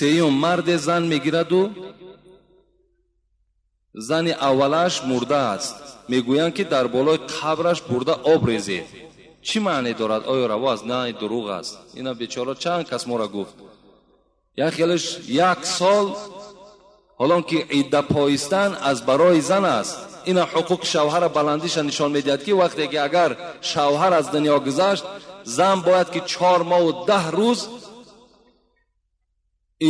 Сеюм, марде зан мегираду зани аввалаш мурда аст. Мегӯянд, ки дар болои қабраш бурда об резед. Чӣ маъне дорад? Оё раво аст? На, дурӯғ аст. Ина бечора чанд кас моро гуфт. Як хелаш як сол, ҳолон ки идда поистан аз барои зан аст. Ина ҳуқуқи шавҳара баландиша нишон медиҳад, ки вақте ки агар шавҳар аз дунё гузашт, зан бояд ки 4 моҳу 10 рӯз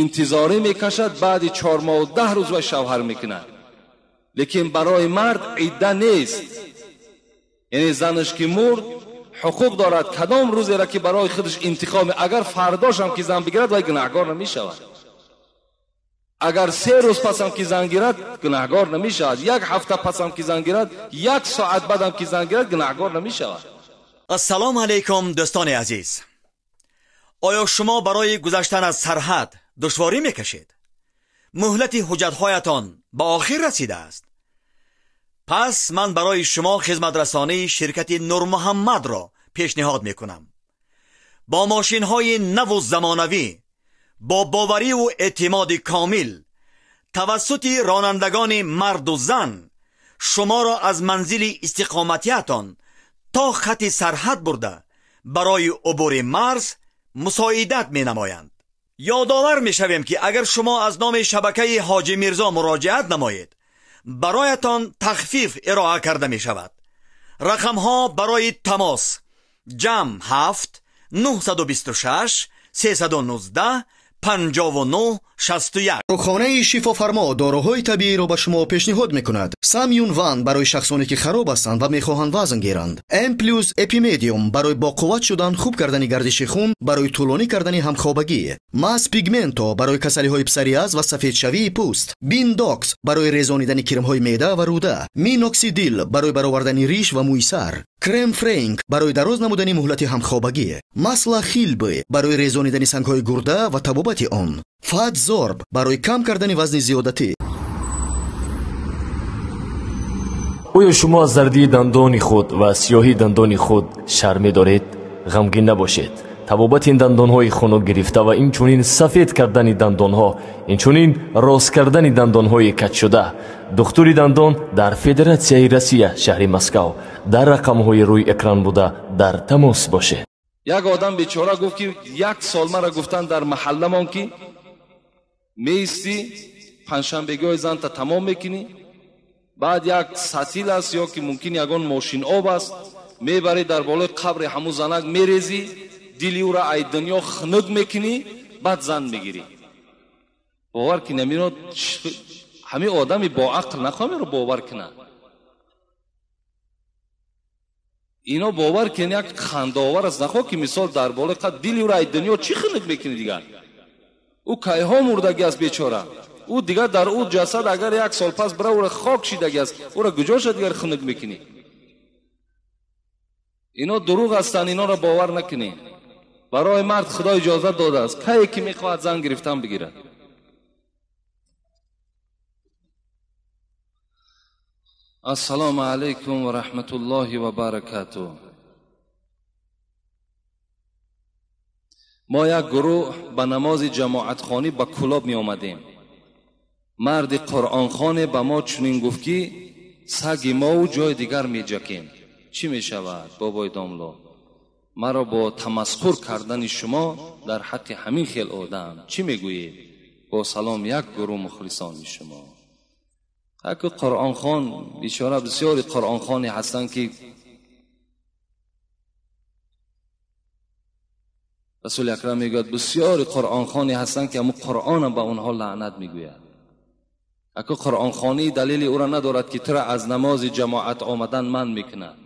интизорӣ мекашад, баъди 4 моҳу 10 рӯз вай шавҳар мекунад. Лекин барои мард идда нест. Яъне занаш ки мурд, ҳуқуқ дорад кадом рӯзеро ки барои худаш интихоб, агар фардошам ки зан бигирад, вай гунаҳгор намешавад. Агар 3 рӯз пасам ки зан гирад, гунаҳгор намешавад. 1 ҳафта пасам ки зан гирад, 1 соат баъдам ки зан гирад, гунаҳгор намешавад. Ассалому алайкум, дӯстони азиз. Оё шумо барои гузаштан аз сарҳад душворӣ мекашед? Муҳлати ҳуҷҷатҳоятон ба охир расидааст. Пас ман барои шумо хизматрасонии ширкати Нурмуҳаммадро пешниҳод мекунам. Бо мошинҳои наву замонавӣ, бо бовариву эътимоди комил, тавассути ронандагони марду зан шуморо аз манзили истиқоматиятон то хати сарҳад бурда барои убури марз мусоидат менамоянд. Ёдовар мешавем, ки агар шумо аз номи шабакаи Ҳоҷи Мирзо муроҷиат намоед, бароятон тахфиф ироа карда мешавад. Рақамҳо барои тамос: ҷамъ 7 926 319 59 61. Дорухонаи Шифофармо доруҳои табииро ба шумо пешниҳод мекунад. Самюн Ван барои шахсоне ки хароб ҳастанд ва мехоҳанд вазн гиранд. М плюс Эпимедиум барои боқувват шудан, хуб кардани гардиши хун, барои тӯлонӣ кардани ҳамхобагӣ. Мас Пигменто барои касалиҳои псориаз ва сафедшавии пӯст. Биндокс барои резонидани кирмҳои меъда ва рӯда. Миноксидил барои баровардани риш ва мӯи сар. Крем Френк барои дароз намудани муҳлати ҳамхобагӣ. Масла Хилбе барои резонидани сангҳои гурда ва табобати он. Фатзорб барои кам кардани вазни зиёдатӣ. Оё шумо аз зардии дандони худ ва сиёҳии дандони худ шарм медоред? Ғамгин набошед. Табобати ин дандонҳои хунук гирифта ва инчунин сафед кардани дандонҳо, инчунин рост кардани дандонҳои каҷшуда. Духтури дандон дар Федератсияи Россия, шаҳри Москав, дар рақамҳои рӯи экран буда дар тамос бошед. Як одам бечора гуфт, ки 1 сол мара гуфтан дар маҳалламон, ки меистӣ, панҷшанбегиҳои занта тамом мекунӣ, баъд як сатил аст ё ки мумкин ягон мошин об аст, мебарӣ дар болои қабри ҳамун занак мерезӣ, дили ӯра ай дунё хунук мекунӣ, баъд зан мегирӣ. Бовар кунӣ, амино ҳамин одами боақл нахоҳам бовар кунад. Ино бовар кунӣ, як хандаовар аст, нахоҳ ки мисол дар болои қабр дили ӯра ай дунё чӣ хунук мекунӣ дигар? Ӯ кайҳо мурдагӣ аст бечора. Ӯ дигар дар ӯ ҷасад агар 1 сол пас бира ӯра хок шидагӣ аст, ӯра куҷоша дигар хунук мекунӣ? Ино дурӯғ ҳастанд, иноро бовар накунӣ. Барои мард Худо иҷозат додааст, кае ки мехоҳад зан гирифтан бигирад. Ассалому алайкум ва раҳматуллоҳи ва баракатуҳ. Мо як гурӯҳ ба намози ҷамоатхонӣ ба Кулоб меомадем. Марди қуръонхоне ба мо чунин гуфт, ки саги мову ҷои дигар меҷакем. Чӣ мешавад, бобои домло? Маро бо тамасхур кардани шумо дар ҳаққи ҳамин хел одам чӣ мегӯед? Бо салом, як гурӯҳ мухлисони шумо. Аку қуръонхон бечора, бисёри қуръонхоне ҳастанд, ки Расули Акрам мегӯяд, бисёри қуръонхоне ҳастанд, ки ҳамун қуръонам ба онҳо лаънат мегӯяд. Аку қуръонхонӣ далели ӯро надорад, ки тура аз намози ҷамоат омадан манъ мекунад.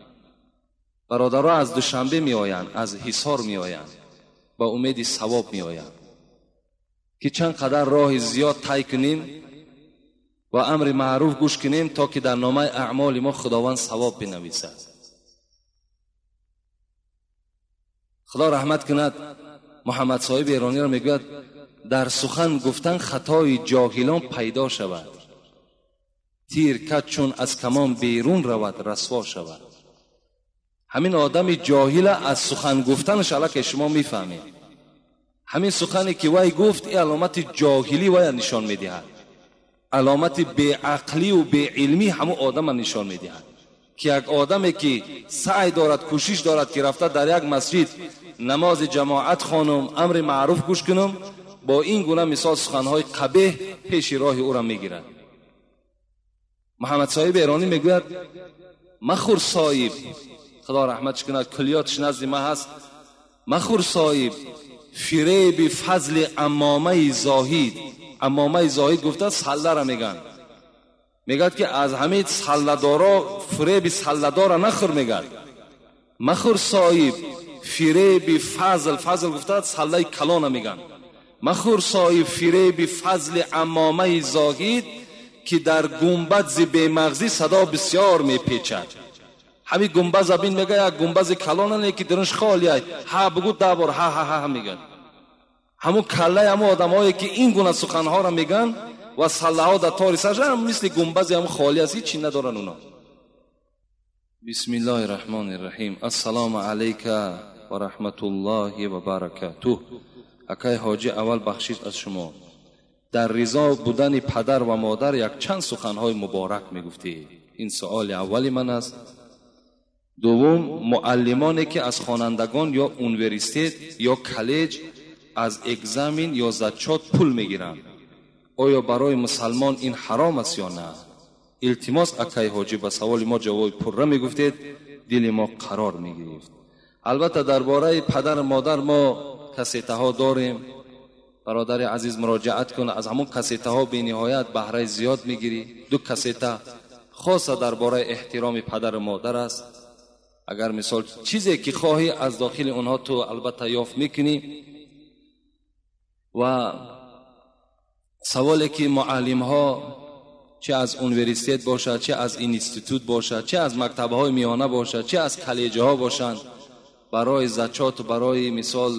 Бародаро аз Душанбе меоянд, аз Ҳисор меоянд, ба умеди савоб меоянд, ки чанд қадар роҳи зиёд тай кунем ва амри маъруф гӯш кунем, то ки дар номаи аъмоли мо Худованд савоб бинависад. Худо раҳмат кунад Муҳаммад соҳиби эрониро, мегӯяд дар сухан гуфтан хатои ҷоҳилон пайдо шавад, тир кад чун аз камон берун равад расво шавад. Ҳамин одами ҷоҳила аз сухан гуфтанаш аллакай шумо мефаҳмед. Ҳамин сухане ки вай гуфт, ин аломати ҷоҳилӣ вая нишон медиҳад, аломати беақлию беилмӣ ҳамун одама нишон медиҳад, ки як одаме ки саъй дорад, кӯшиш дорад ки рафта дар як масҷид намози ҷамоат хонум, амри маъруф гӯш кунум, бо ин гуна мисол суханҳои қабеҳ пеши роҳи ӯро мегирад. Муҳаммад соҳиби эронӣ мегӯяд: махӯр соҳиб, худо раҳматш кунад, куллиётш назди ма ҳаст, махӯр соҳиб фиреби фазли амомаи зоҳид. Амомаи зоҳид гуфта саллара меган. Мегӯяд ки аз ҳамин салладоро фиреби салладора нахӯр. Мегӯяд: махӯр соҳиб фиреби фазл, фазл гуфта саллаи калона меган. Махӯр соҳиб фиреби фазли амомаи зоҳид, ки дар гумбази бемағзӣ садо бисёр мепечад. Ҳамин гумбаза бин, мега як гумбази калона не ки дарунш холия, ҳа бугӯ 10 бор ҳа ҳа ҳа мегӯяд. Ҳамун каллаи ҳамун одамҳое ки ин гуна суханҳоро мегӯянд ва саллаҳо дар тори сараш мисли гумбази ҳамун холӣ аст, ҳеҷ чи надоранд уно. Бисмиллоҳи раҳмони раҳим. Ассалому алайка ва раҳматуллоҳи ва баракатуҳ. Акай ҳоҷӣ, аввал бахшиш аз шумо. Дар ризо будани падар ва модар якчанд суханҳои муборак мегуфтӣ. Ин суоли аввали ман аст. Дуввум, муаллимоне ки аз хонандагон ё университет ё коллеҷ аз экзамен ё зачёт пул мегиранд, оё барои мусалмон ин ҳаром аст ё на? Илтимос акай ҳоҷӣ, ба саволи мо ҷавоби пурра мегуфтед, дили мо қарор мегирифт. Албатта дар бораи падару модар мо кассетаҳо дорем. Бародари азиз, муроҷиат кун, аз ҳамон кассетаҳо бениҳоят баҳраи зиёд мегирӣ. 2 кассета хоса дар бораи эҳтироми падару модар аст. Агар мисол чизе ки хоҳӣ аз дохили онҳо ту албатта ёфт мекунӣ. Ва саволе ки муаллимҳо чӣ аз университет бошад, чӣ аз институт бошад, чӣ аз мактабҳои миёна бошад, чӣ аз коллеҷҳо бошанд, барои зачёт, барои мисол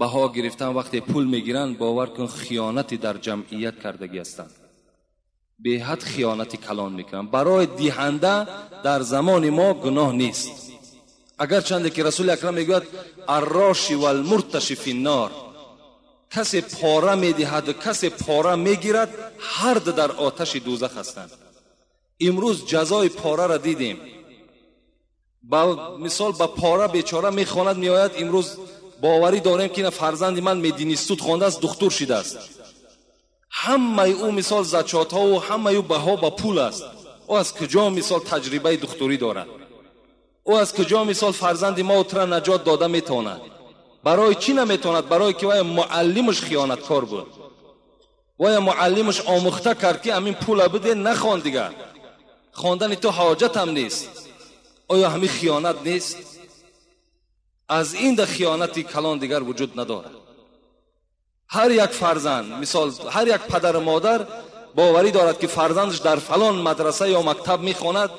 баҳо гирифтан вақте пул мегиранд, бовар кун хиёнати дар ҷамъият кардагӣ ҳастанд. Беҳад хиёнати калон мекунанд. Барои диҳанда дар замони мо гуноҳ нест. Агарчанде ки Расули акрам мегӯяд: арроши валмурташи финнор, касе пора медиҳад ва касе пора мегирад, ҳар ду дар оташи дӯзах ҳастанд. Имрӯз ҷазои пораро дидем. Ба мисол ба пора бечора мехонад, меояд. Имрӯз боварӣ дорем ки фарзанди ман мединистут хондааст, духтур шидааст. Ҳамаи ӯ мисол зачётҳову ҳамаи ӯ баҳо ба пул аст. Ӯ аз куҷо мисол таҷрибаи духтурӣ дорад? Ӯ аз куҷо мисол фарзанди мо тура наҷот дода метавонад? Барои чӣ наметавонад? Барое ки вая муаллимаш хиёнаткор буд. Вая муаллимаш омӯхта кард ки ҳамин пула биде, нахон дигар, хондани ту ҳоҷатам нест. Оё ҳамин хиёнат нест? Аз ин да хиёнати калон дигар вуҷуд надорад. Ҳар як фарзанд, мисол ҳар як падару модар боварӣ дорад ки фарзандаш дар фалон мадраса ё мактаб мехонад.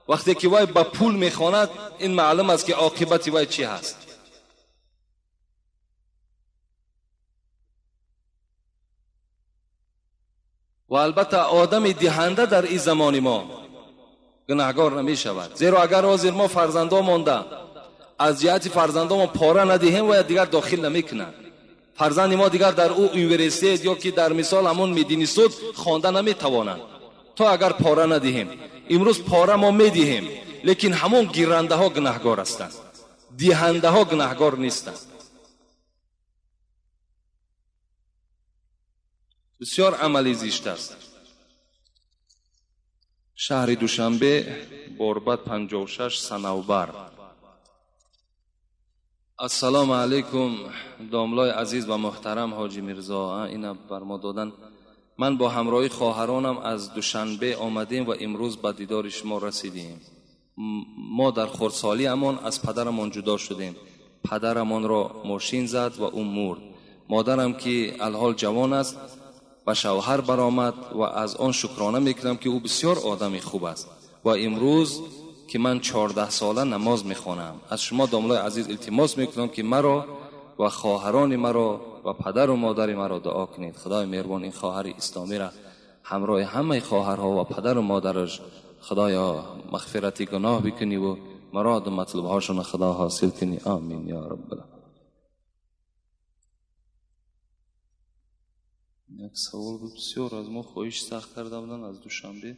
Вақте ки вай ба пул мехонад, ин маълум аст ки оқибати вай чӣ ҳаст. Ва албатта одами диҳанда дар ин замони мо гунаҳгор намешавад. Зеро агар ҳозир мо фарзандо монда аз ҷиҳати фарзандомон пора надиҳем, вая дигар дохил намекунанд. Фарзанди мо дигар дар ӯ университет ё ки дар мисол ҳамон мединистут хонда наметавонанд, то агар пора надиҳем. Имрӯз пора мо медиҳем, лекин ҳамон гирандаҳо гунаҳгор ҳастанд, диҳандаҳо гунаҳгор нестанд. Бисёр амали зишт аст. Шаҳри Душанбе, Борбад 56, Санавбар. Ассалому алайкум, домлои азиз ва муҳтарам ҳоҷи Мирзо. Ина бар мо додан. Ман бо ҳамроҳи хоҳаронам аз Душанбе омадем ва имрӯз ба дидори шумо расидем. Мо дар хурдсолиамон аз падарамон ҷудо шудем. Падарамонро мошин зад ва ӯ мурд. Модарам ки алҳол ҷавон аст ба шавҳар баромад ва аз он шукрона мекунам ки ӯ бисёр одами хуб аст. Ва имрӯз ки ман 14 сола намоз мехонам, аз шумо домлои азиз илтимос мекунам ки маро ва хоҳарони маро ва падару модари маро дуо кунед. Худои меҳрубон ин хоҳари исломиро ҳамроҳи ҳамаи хоҳарҳо ва падару модараш худоё мағфирати гуноҳ бикунӣ ва муроду матлубҳошонро худо ҳосил кунӣ. Амин ё раббал. Як савол буд, бисёр аз мо хоҳиш сахт карда буданд аз Душанбе.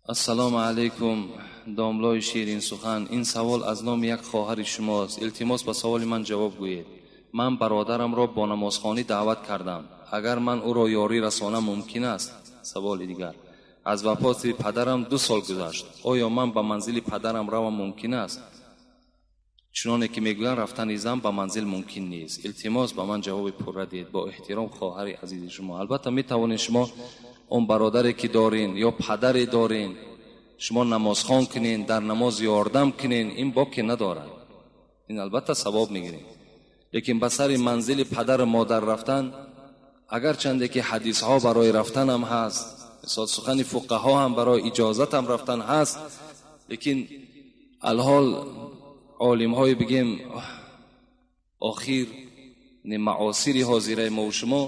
Ассалому алайкум, домлои ширин сухан. Ин савол аз номи як хоҳари шумост. Илтимос ба саволи ман ҷавоб гӯед. Ман бародарамро бо намозхонӣ даъват кардам. Агар ман ӯро ёрӣ расонам мумкин аст? Саволи дигар. Аз вафоти падарам 2 сол гузашт. Оё ман ба манзили падарам равам мумкин аст? Чуноне ки мегӯянд, рафтани зан ба манзил мумкин нест. Илтимос ба ман ҷавоби пурра диҳед. Бо эҳтиром, хоҳари азизи шумо. Албатта метавонед шумо он бародаре ки дорин ё падаре дорин, шумо намозхон кунен, дар намоз ёрдам кунен, ин боке надорад. Ин албатта савоб мегирем. Лекин ба сари манзили падару модар рафтан, агарчанде ки ҳадисҳо барои рафтанам ҳаст, мисол сухани фуқаҳо ҳам барои иҷозатам рафтан ҳаст, лекин алҳол олимҳои бигем охир маосири ҳозираи мо шумо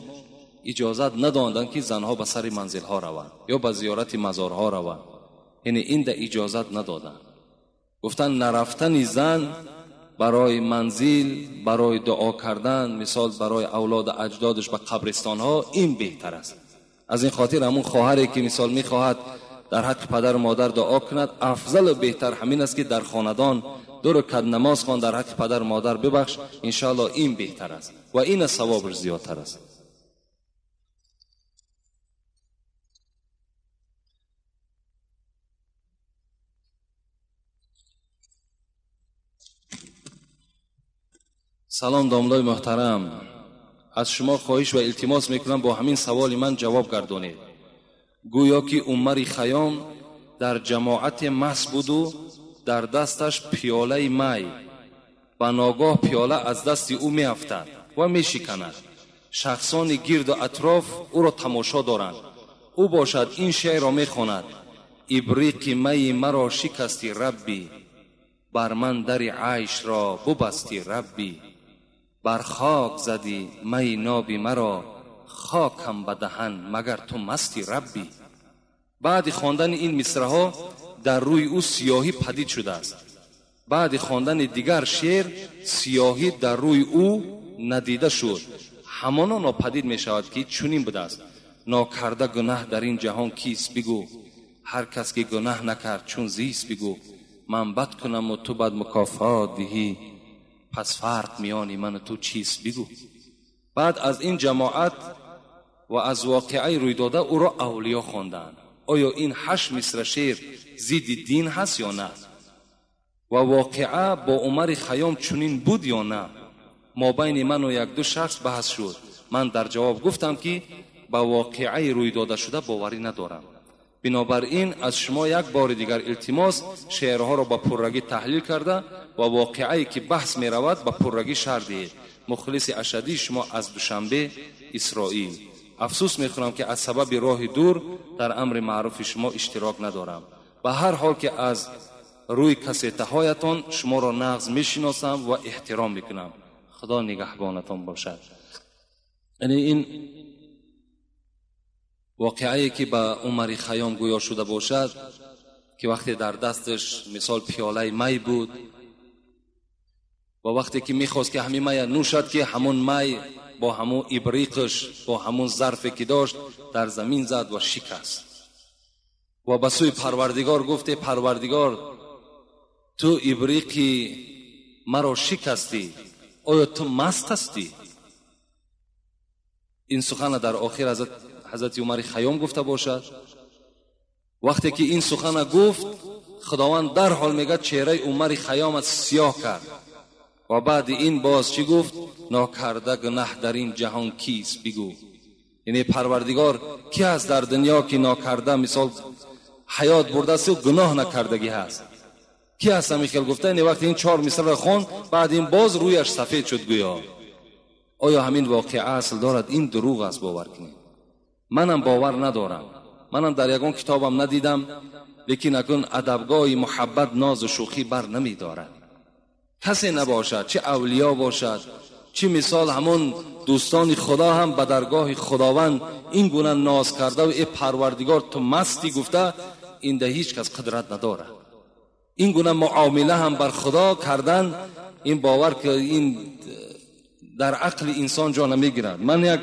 иҷозат надоданд ки занҳо ба сари манзилҳо раванд ё ба зиёрати мазорҳо раванд. Яъне инда иҷозат надоданд. Гуфтанд нарафтани зан барои манзил, барои дуо кардан, мисол барои авлоду аҷдодаш ба қабристонҳо, ин беҳтар аст. Аз ин хотир ҳамун хоҳаре ки мисол мехоҳад дар ҳаққи падару модар дуо кунад, афзалу беҳтар ҳамин аст ки дар хонадон 2 ракат намоз хон, дар ҳаққи падару модар бибахш, иншоаллоҳ ин беҳтар аст ва ин савобаш зиёдтар аст. Салом домлои муҳтарам, аз шумо хоҳиш ва илтимос мекунам бо ҳамин саволи ман ҷавоб гардонед. Гӯё ки Умари Хайём дар ҷамоати маст буду дар дасташ пиёлаи май. Ба ногоҳ пиёла аз дасти ӯ меафтад ва мешиканад. Шахсони гирду атроф ӯро тамошо доранд. Ӯ бошад ин шеърро мехонад: ибриқи майи маро шикасти Рабби, бар ман дари айшро бубасти Рабби, бар хок зади майи ноби маро, хокам ба даҳан магар ту масти Рабби. Баъди хондани ин мисраҳо дар рӯи ӯ сиёҳӣ падид шудааст. Баъди хондани дигар шеър сиёҳӣ дар рӯи ӯ надида шуд. Ҳамоно нопадид мешавад ки чунин будааст: нокарда гунаҳ дар ин ҷаҳон кист бигӯ, ҳар кас ки гунаҳ накард чун зист бигӯ. Ман бад кунаму ту бад мукофот диҳӣ, пас фарқ миёни ману ту чист бигӯ. Баъд аз ин ҷамоат ва аз воқеаи рӯйдода ӯро авлиё хонданд. Оё ин 8 мисра шеър зидди дин ҳаст ё на? Ва воқеа бо Умари Хайём чунин буд ё на? Мобайни ману 1-2 шахс баҳс шуд. Ман дар ҷавоб гуфтам ки ба воқеаи рӯйдодашуда боварӣ надорам. Бинобар ин аз шумо як бори дигар илтимос, шеърҳоро ба пуррагӣ таҳлил карда ва воқеае ки баҳс меравад ба пуррагӣ шарҳ диҳед. Мухлиси ашадии шумо аз Душанбе, Исроил. Афсӯс мехӯрам ки аз сабаби роҳи дур дар амри маъруфи шумо иштирок надорам. Ба ҳар ҳол ки аз рӯи касетаҳоятон шуморо нағз мешиносам ва эҳтиром мекунам. Худо нигаҳбонатон бошад. Яъне ин воқеае ки ба Умари Хайём гӯё шуда бошад, ки вақте дар дасташ мисол пиёлаи май буд ва вақте ки мехост ки ҳамин мая нӯшад, ки ҳамон май бо ҳамон ибриқаш, бо ҳамон зарфе ки дошт дар замин зад ва шикаст. Ва ба сӯи Парвардигор гуфт: Парвардигор, ту ибриқи маро шикастӣ, оё ту маст ҳастӣ? Ин сухана дар охир ҳазрати Умари Хайём гуфта бошад. Вақте ки ин сухана гуфт, Худованд дарҳол мегӯяд чеҳраи Умари Хайём аз сиёҳ кард. Ва баъди ин боз чӣ гуфт? Нокарда гунаҳ дар ин ҷаҳон кист бигӯ. Яъне Парвардигор ки ҳаст дар дунё ки нокарда мисол ҳаёт бурдааст ва гуноҳ накардагӣ ҳаст? Ки ҳаст ҳамин хел гуфта? Яъне вақте ин 4 мисраро хонд, баъд ин боз рӯяш сафед шуд гӯё. Оё ҳамин воқеа асл дорад? Ин дурӯғ аст, бовар кунед. Манам бовар надорам, манам дар ягон китобам надидам, лекин акун адабгоҳи муҳаббат нозу шӯхӣ бар намедорад. Касе набошад, чӣ авлиё бошад, чӣ мисол ҳамон дӯстони Худо ҳам ба даргоҳи Худованд ин гуна ноз карда ва э Парвардигор ту мастӣ гуфта, инда ҳеҷ кас қудрат надорад. Ин гуна муомила ҳам бар Худо кардан, ин бовар ки ин дар ақли инсон ҷо намегирад. Ман як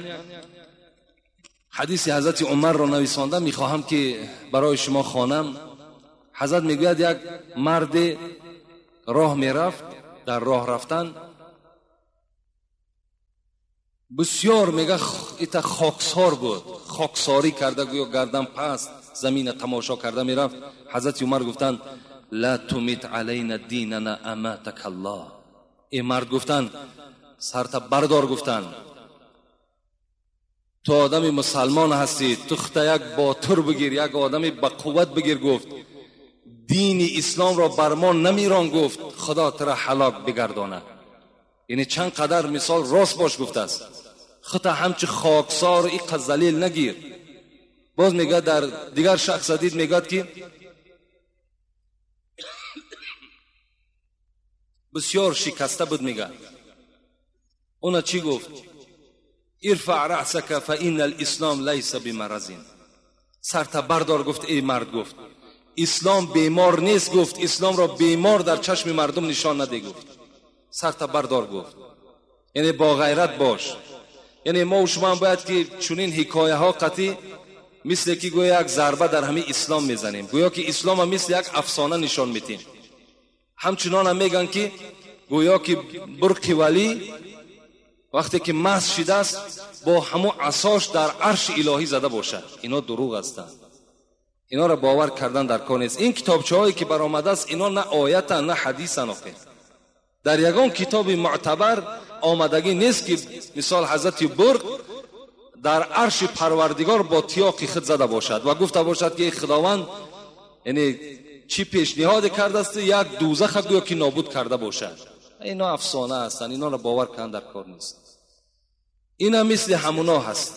ҳадиси ҳазрати Умарро нависондам, мехоҳам ки барои шумо хонам. Ҳазрат мегӯяд як марде роҳ мерафт, дар роҳ рафтан бисёр мега ита хоксор буд, хоксорӣ карда, гӯё гардан паст замина тамошо карда мерафт. Ҳазрати Умар гуфтанд: ла тумит алайна динана аматака Аллоҳ. Эй мард, гуфтанд, сарта бардор, гуфтанд, ту одами мусалмон ҳастӣ, ту худта як ботур бигир, як одами ба қувват бигир. Гуфт: дини исломро бар мо намирон, гуфт, худо тура ҳалок бигардонад. Яъне чанд қадар мисол рост бош гуфтааст, худта ҳамчи хоксор иқа залил нагир. Боз мегӯяд дар дигар шахс дид, мегӯяд ки бисёр шикаста буд, мегӯяд. Уна чӣ гуфт? Ирфаъ раъсака фа инна алислом лайса бимаразин. Сарта бардор, гуфт, эй мард, гуфт, ислом бемор нест, гуфт, исломро бемор дар чашми мардум нишон наде, гуфт, сарта бардор, гуфт, яъне бо ғайрат бош. Яъне мо шумо ҳам бояд ки чунин ҳикояҳо қатъӣ мисле ки гӯё як зарба дар ҳамин ислом мезанем, гӯё ки исломро мисли як афсона нишон медиҳем. Ҳамчунонам мегӯянд ки гӯё ки бурқи валӣ вақте ки маст шидааст бо ҳамун асош дар арши илоҳӣ зада бошад. Ино дурӯғ ҳастанд, инора бовар кардан дар кор нест. Ин китобчаҳое ки баромадааст, ино на оятан, на ҳадисан. Охир дар ягон китоби муътабар омадагӣ нест ки мисол ҳазрати бурқ дар арши парвардигор бо тиёқи худ зада бошад ва гуфта бошад ки эй худованд, яъне чӣ пешниҳоде кардааст, як дӯзаха гӯё ки нобуд карда бошад. Ино афсона ҳастанд, инора бовар кардан дар кор нест. Ина мисли ҳамуно ҳаст.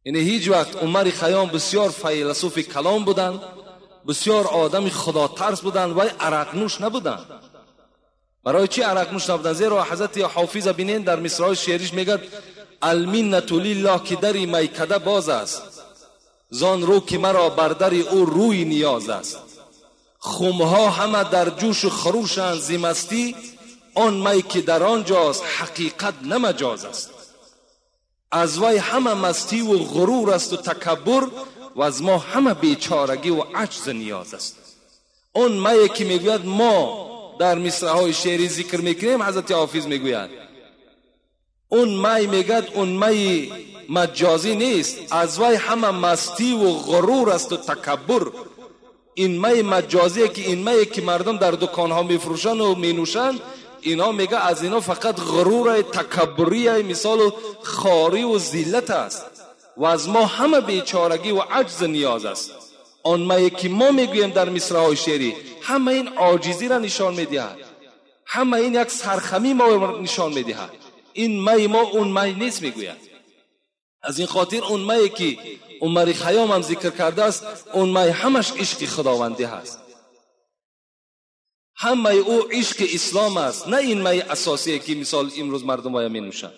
Яъне ҳеҷ вақт Умари Хайём бисёр файласуфи калом буданд, бисёр одами худотарс буданд, вай арақнӯш набуданд. Барои чӣ арақнӯш набуданд? Зеро ҳазрати Ҳофиза бинен дар мисраҳои шеъриш мегӯяд: алминнату лиллоҳ ки дари майкада боз аст, зон рӯ ки маро бар дари ӯ рӯи ниёз аст. Хумҳо ҳама дар ҷӯшу хурӯшанд зи мастӣ, он май ки дар он ҷост ҳақиқат намаҷоз аст. Аз вай ҳама мастиву ғурур асту такаббур, ва аз мо ҳама бечорагиву аҷзу ниёз аст. Он мае ки мегӯяд мо дар мисраҳои шеърӣ зикр мекунем, ҳазрати Ҳофиз мегӯяд он май, мегӯяд он майи маҷозӣ нест, аз вай ҳама мастиву ғурур асту такаббур. Ин майи маҷозие ки ин мае ки мардум дар дуконҳо мефурӯшанд ва менӯшанд, инҳо мега аз инҳо фақат ғуруре, такаббурие, мисолу хориву зиллат аст ва аз мо ҳама бечорагӣ ва аҷзу ниёз аст. Он мае ки мо мегӯем дар мисраҳои шеърӣ ҳама ин оҷизиро нишон медиҳад, ҳама ин як сархамӣ мо нишон медиҳад. Ин майи мо он май нест, мегӯяд. Аз ин хотир он мае ки Умари Хайём ҳам зикр кардааст, он май ҳамаш ишқи худовандӣ ҳаст, ҳамаи ӯ ишқи ислом аст, на ин майи асосие ки мисол имрӯз мардум оя менӯшанд.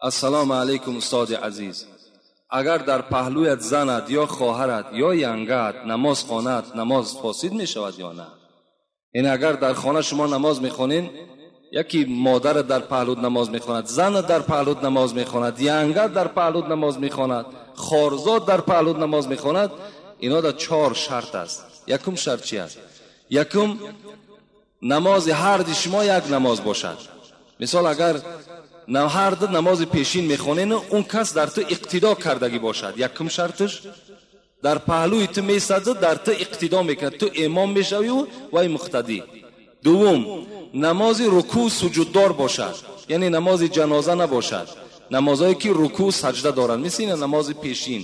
Ассалому алайкум устоди азиз. Агар дар паҳлӯят занат ё хоҳарат ё янгаат намоз хонад, намоз фосид мешавад ё на? Яъне агар дар хона шумо намоз мехонед, яки модарат дар паҳлӯт намоз мехонад, занат дар паҳлӯт намоз мехонад, янгаат дар паҳлӯт намоз мехонад, хорзод дар паҳлӯт намоз мехонад, ино дар чор шарт аст. Якум шарт чи аст? Якум, намози ҳарди шумо як намоз бошад. Мисол агар ҳар ду намози пешин мехонен, он кас дар ту иқтидо кардагӣ бошад. Якум шарташ дар паҳлӯи ту месаду дар ту иқтидо мекунад, ту имом мешавию вай муқтадӣ. Дуввум, намози рукӯъ суҷуддор бошад, яъне намози ҷаноза набошад, намозҳое ки рукӯъ саҷда доранд, мисли ин намози пешин.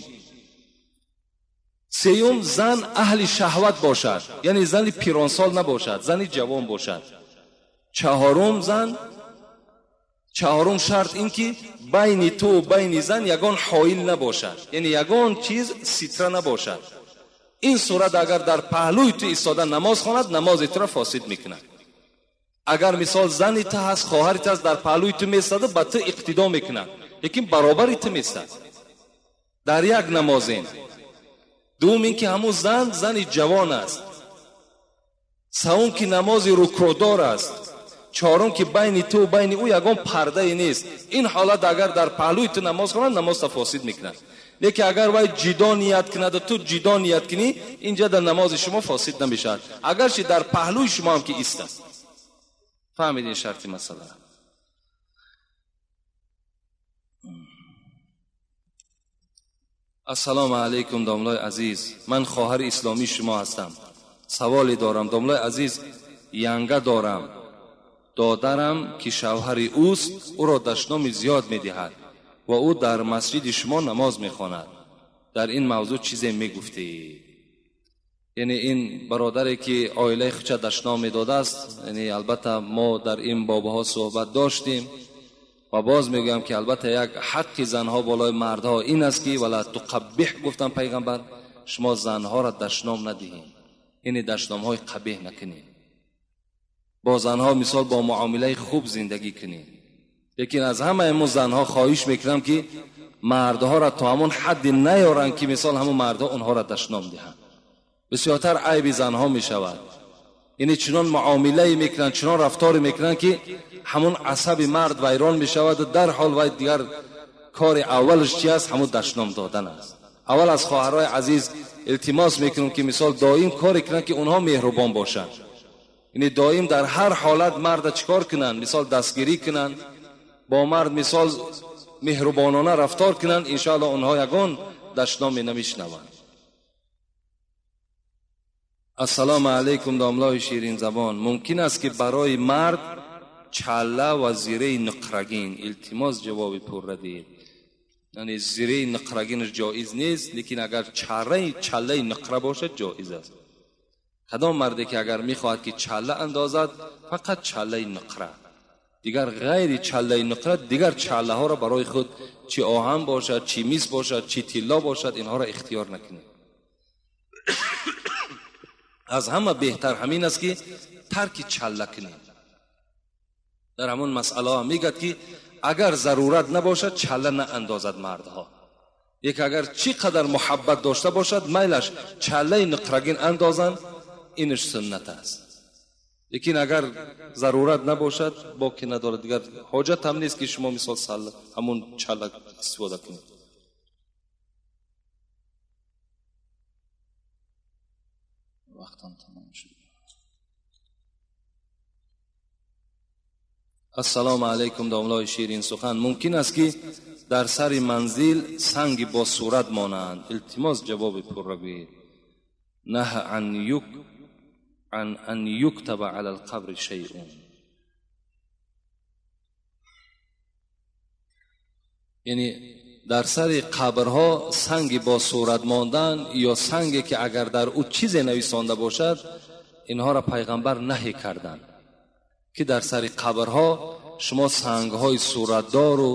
Сеюм, зан аҳли шаҳват бошад, яъне зани пиронсол набошад, зани ҷавон бошад. Чаҳорум шарт ин ки байни ту ва байни зан ягон ҳоил набошад, яъне ягон чиз ситра набошад. Ин сурат агар дар паҳлӯи ту истода намоз хонад, намози туро фосид мекунад. Агар мисол зани ту ҳаст, хоҳари ту ҳаст, дар паҳлӯи ту местаду ба ту иқтидо мекунад, лекин баробари ту местад дар як намозин. Дуввум ин ки ҳамун зан зани ҷавон аст. Сеюм ки намози рукӯъдор аст. Чорум ки байни ту ва байни ӯ ягон пардае нест. Ин ҳолат агар дар паҳлӯи ту намоз хонад, намозта фосид мекунад. Лекин агар вай ҷидо ният кунад ва ту ҷидо ният кунӣ, инҷа дар намози шумо фосид намешавад, агарчи дар паҳлӯи шумо ҳам ки истад. Фаҳмидин шарти масъала? Ассалому алайкум домлои азиз, ман хоҳари исломии шумо ҳастам. Саволе дорам домлои азиз, янга дорам. Додарам ки шавҳари ӯст, ӯро дашноми зиёд медиҳад ва ӯ дар масҷиди шумо намоз мехонад. Дар ин мавзӯъ чизе мегуфтед? Яъне ин бародаре ки оилаи худша дашном медодааст, яъне албатта мо дар ин бобҳо суҳбат доштем ва боз мегӯям ки албатта як ҳаққи занҳо болои мардҳо ин аст ки вала туқаббиҳ гуфтан пайғамбар, шумо занҳоро дашном надиҳед, яъне дашномҳои қабеҳ накунед, бо занҳо мисол бо муомилаи хуб зиндагӣ кунед. Лекин аз ҳамаи мо занҳо хоҳиш мекунам ки мардҳоро то ҳамон ҳадде наёранд ки мисол ҳамон мардҳо онҳоро дашном диҳанд. Бисёртар айби занҳо мешавад, яъне чунон муомилае мекунанд, чунон рафторе мекунанд ки ҳамон асаби мард вайрон мешавад ва дар ҳол вай дигар кори аввалаш чи аст? Ҳамон дашном додан аст. Аввал аз хоҳарҳои азиз илтимос мекунам ки мисол доим коре кунанд ки онҳо меҳрубон бошанд, яъне доим дар ҳар ҳолат марда чикор кунанд? Мисол дастгирӣ кунанд, бо мард мисол меҳрубонона рафтор кунанд, иншоаллоҳ онҳо ягон дашноме намешнаванд. Ассалому алайкум домлои ширинзабон, мумкин аст ки барои мард чалла ва зираи нуқрагин? Илтимос ҷавоби пурра диҳед. Яъне зираи нуқрагинаш ҷоиз нест, лекин агар чаллаи нуқра бошад ҷоиз аст. Кадом марде ки агар мехоҳад ки чалла андозад, фақат чаллаи нуқра, дигар ғайри чаллаи нуқра дигар чаллаҳоро барои худ чи оҳан бошад, чи мис бошад, чи тилло бошад, инҳоро ихтиёр накунед. Аз ҳама беҳтар ҳамин аст ки тарки чалла кунед. Дар ҳамон масъалаҳо мегӯяд ки агар зарурат набошад чалла наандозад мардҳо. Як агар чӣ қадар муҳаббат дошта бошад, майлаш чаллаи нуқрагин андозанд, инаш суннат аст. Лекин агар зарурат набошад, боки надорад, дигар ҳоҷат ҳам нест ки шумо мисол ҳамон чалла истифода кунед. Вақтам тамом шуд. Ассалому алайкум домлои ширин сухан, мумкин аст ки дар сари манзил санги бо сурат монанд? Илтимос ҷавоби пурра гӯед. Наҳ ан ан юктаба ала алқабри шайъун. Яъне дар сари қабрҳо санги бо сурат мондан ё санге ки агар дар ӯ чизе нависонда бошад, инҳоро пайғамбар наҳӣ карданд ки дар сари қабрҳо шумо сангҳои суратдору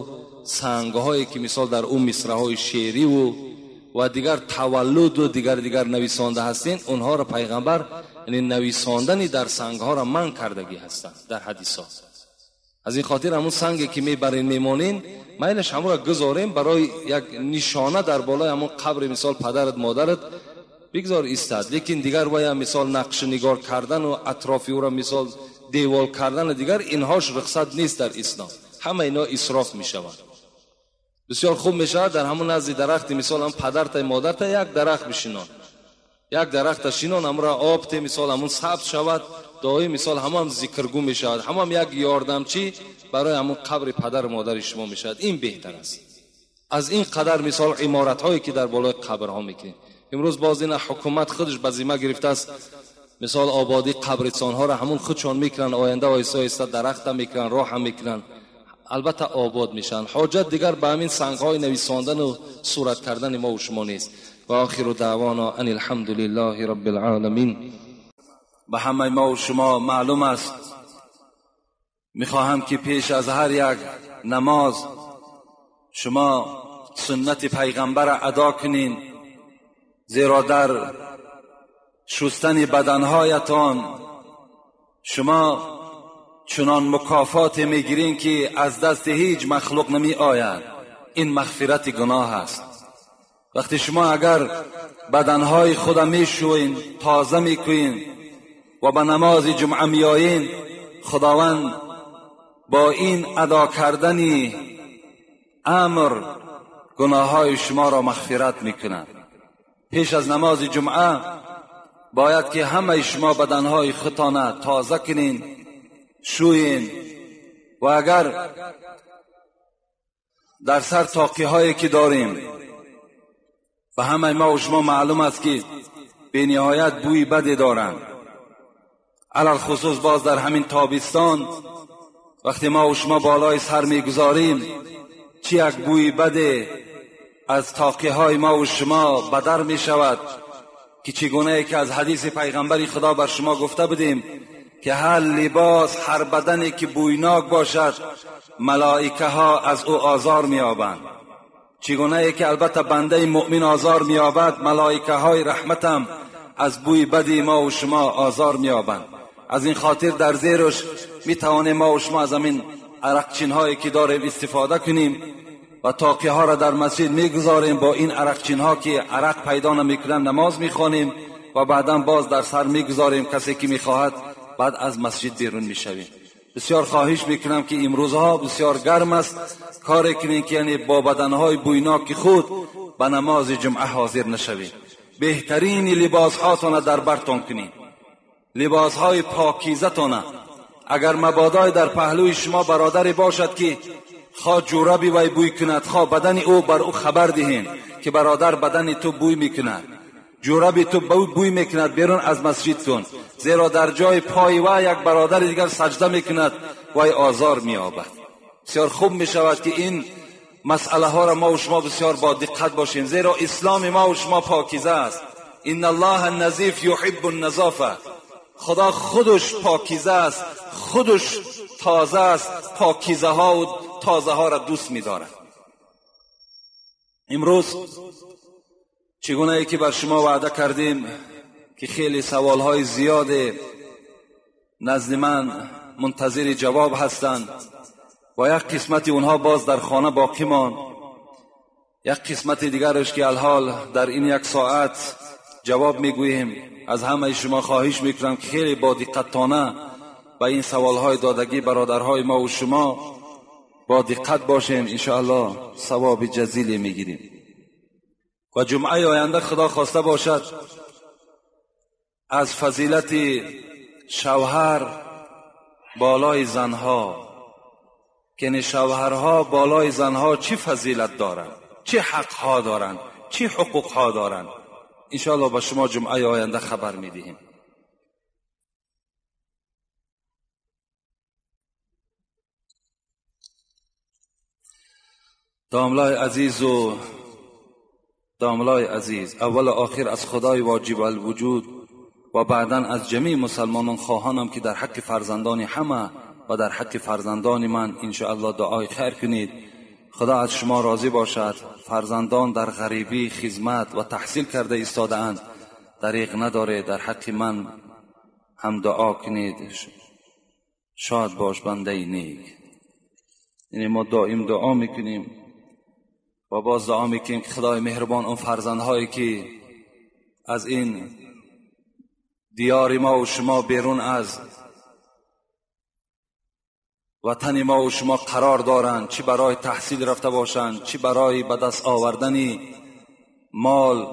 сангҳое ки мисол дар ӯ мисраҳои шеъриву ва дигар таваллуду дигар нависонда ҳастин, онҳоро пайғамбар яъне нависондани дар сангҳоро манъ кардагӣ ҳастанд дар ҳадисҳо. Аз ин хотир ҳамон санге ки мебарин мемонин, майлаш ҳамонро гузорем барои як нишона дар болои ҳамон қабри мисол падарат модарат бигзор истад. Лекин дигар вая мисол нақшнигор кардану атрофи ӯро мисол девол кардану дигар инҳош рухсат нест дар ислом. Ҳама ино исроф мешаванд. Бисёр хуб мешавад дар ҳамон назди дарахти мисол ҳам падарта модарта як дарахт бишинон, як дарахта шинон, ҳамонро об те мисол ҳамон сабз шавад, доим мисол ҳамон зикргӯ мешавад, ҳамон як ёрдамчӣ барои ҳамон қабри падару модари шумо мешавад. Ин беҳтар аст аз ин қадар мисол иморатҳое ки дар болои қабрҳо мекунем. Имрӯз боз ина ҳукумат худаш ба зимма гирифтааст мисол ободии қабристонҳоро ҳамон худшон мекунанд, оянда оҳиста оҳиста дарахта мекунанд, роҳа мекунанд, албатта обод мешаванд. Ҳоҷат дигар ба ҳамин сангҳои нависондану сурат кардани мо ва шумо нест. ва охиру даъвона ан алҳамдулиллаҳи роббил оламин. Ба ҳамаи мо ва шумо маълум аст, мехоҳам ки пеш аз ҳар як намоз шумо суннати пайғамбарро адо кунед, зеро дар шустани баданҳоятон шумо чунон мукофоте мегиред ки аз дасти ҳеҷ махлуқ намеояд. Ин мағфирати гуноҳ аст. Вақте шумо агар баданҳои худро мешӯед, тоза мекунед, و به نماز جمعه میایین، خداوند با این ادا کردن امر گناه های شما را مغفرت میکند. پیش از نماز جمعه باید که همه شما بدنهای خودتان تازه کنین، شوین و اگر در سر تاقی هایی که داریم، به همه ما و شما معلوم است که به نهایت بوی بدی دارند، علل خصوص باز در همین تابستان وقتی ما و شما بالای سر میگذاریم، چی یک بوی بده از تاقی های ما و شما بدر می شود که چگونه که از حدیث پیغمبر خدا بر شما گفته بودیم که هر لباس، هر بدنی که بویناک باشد، ملائکه ها از او آزار می‌یابند. چگونه که البته بنده مؤمن آزار می‌یابد، ملائکه های رحمتم از بوی بدی ما و شما آزار می‌یابند. از این خاطر در زیرش می‌توانیم ما و شما از همین عرقچین هایی که داریم استفاده کنیم و تاقی ها را در مسجد میگذاریم. با این عرقچین ها که عرق پیدا نمیکنن نماز میخوانیم و بعدا باز در سر میگذاریم. کسی که میخواهد بعد از مسجد بیرون میشویم. بسیار خواهش میکنم که امروزها بسیار گرم است، کار کنیم که یعنی با بدنهای بویناک خود به نماز جمعه حاضر نشویم. بهترین لباس هاتان در برتان کنید، لباس های پاکیزه تانه. اگر مبادای در پهلوی شما برادری باشد که خواه جورابی وی بوی کند، خواه بدن او، بر او خبر دهین که برادر بدن تو بوی میکند، جورابی تو بوی میکند، بیرون از مسجد کن، زیرا در جای پای وی یک برادر دیگر سجده میکند، وی آزار مییابد. بسیار خوب میشود که این مسئله ها را ما و شما بسیار با دقت باشیم، زیرا اسلام ما و شما پاکیزه است. ان الله النظیف یحب النظافه. خدا خودش پاکیزه است، خودش تازه است، پاکیزه ها و تازه ها را دوست می‌دارد. امروز چگونه ای که بر شما وعده کردیم که خیلی سوال های زیاد نزد من منتظر جواب هستند و یک قسمت اونها باز در خانه باقی ماند، یک قسمت دیگرش که الحال در این یک ساعت جواب میگوییم. از همه شما خواهش میکنم که خیلی با دقتانه به این سوالهای دادگی برادرهای ما و شما با دقت باشیم، انشاءالله ثواب جزیلی میگیریم. و جمعه آینده خدا خواسته باشد از فضیلت شوهر بالای زنها، که شوهرها بالای زنها چی فضیلت دارند، چه حقها دارند، چه حقوقها دارند، انشاءالله با شما جمعه آینده خبر میدهیم. داملای عزیز و داملای عزیز، اول و آخر از خدای واجب الوجود و بعدا از جمیع مسلمانان خواهانم که در حق فرزندان همه و در حق فرزندان من انشاءالله دعای خیر کنید. خدا از شما راضی باشد. فرزندان در غریبی خدمت و تحصیل کرده ایستاده‌اند، دریغ نداره، در حق من هم دعا کنید. شاد باش بنده نیک. یعنی ما دائم دعا میکنیم و باز دعا میکنیم که خدای مهربان اون فرزندهایی که از این دیار ما و شما بیرون از وطن ما و شما قرار دارند، چی برای تحصیل رفته باشند، چی برای به دست آوردن مال،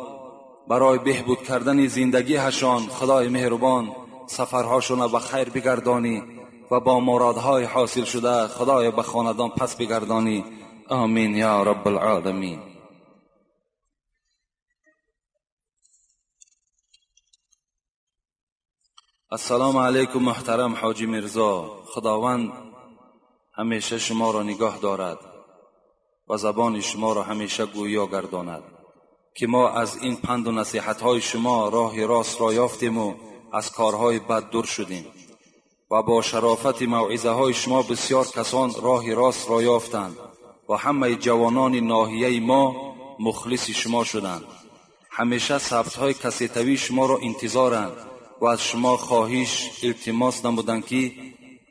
برای بهبود کردن زندگی هشان، خدای مهربان سفرهاشون به خیر بگردانی و با مرادهای حاصل شده خدای به خاندان پس بگردانی. آمین یا رب العالمین. السلام علیکم محترم حاجی میرزا، خداوند همیشه شما را نگاه دارد و زبان شما را همیشه گویا گرداند که ما از این پند و نصیحت های شما راه راست را یافتیم و از کارهای بد دور شدیم و با شرافت موعظه های شما بسیار کسان راه راست را یافتند و همه جوانان ناحیه ما مخلص شما شدند. همیشه ثبت های کسیتوی شما را انتظارند و از شما خواهش التماس نمودند که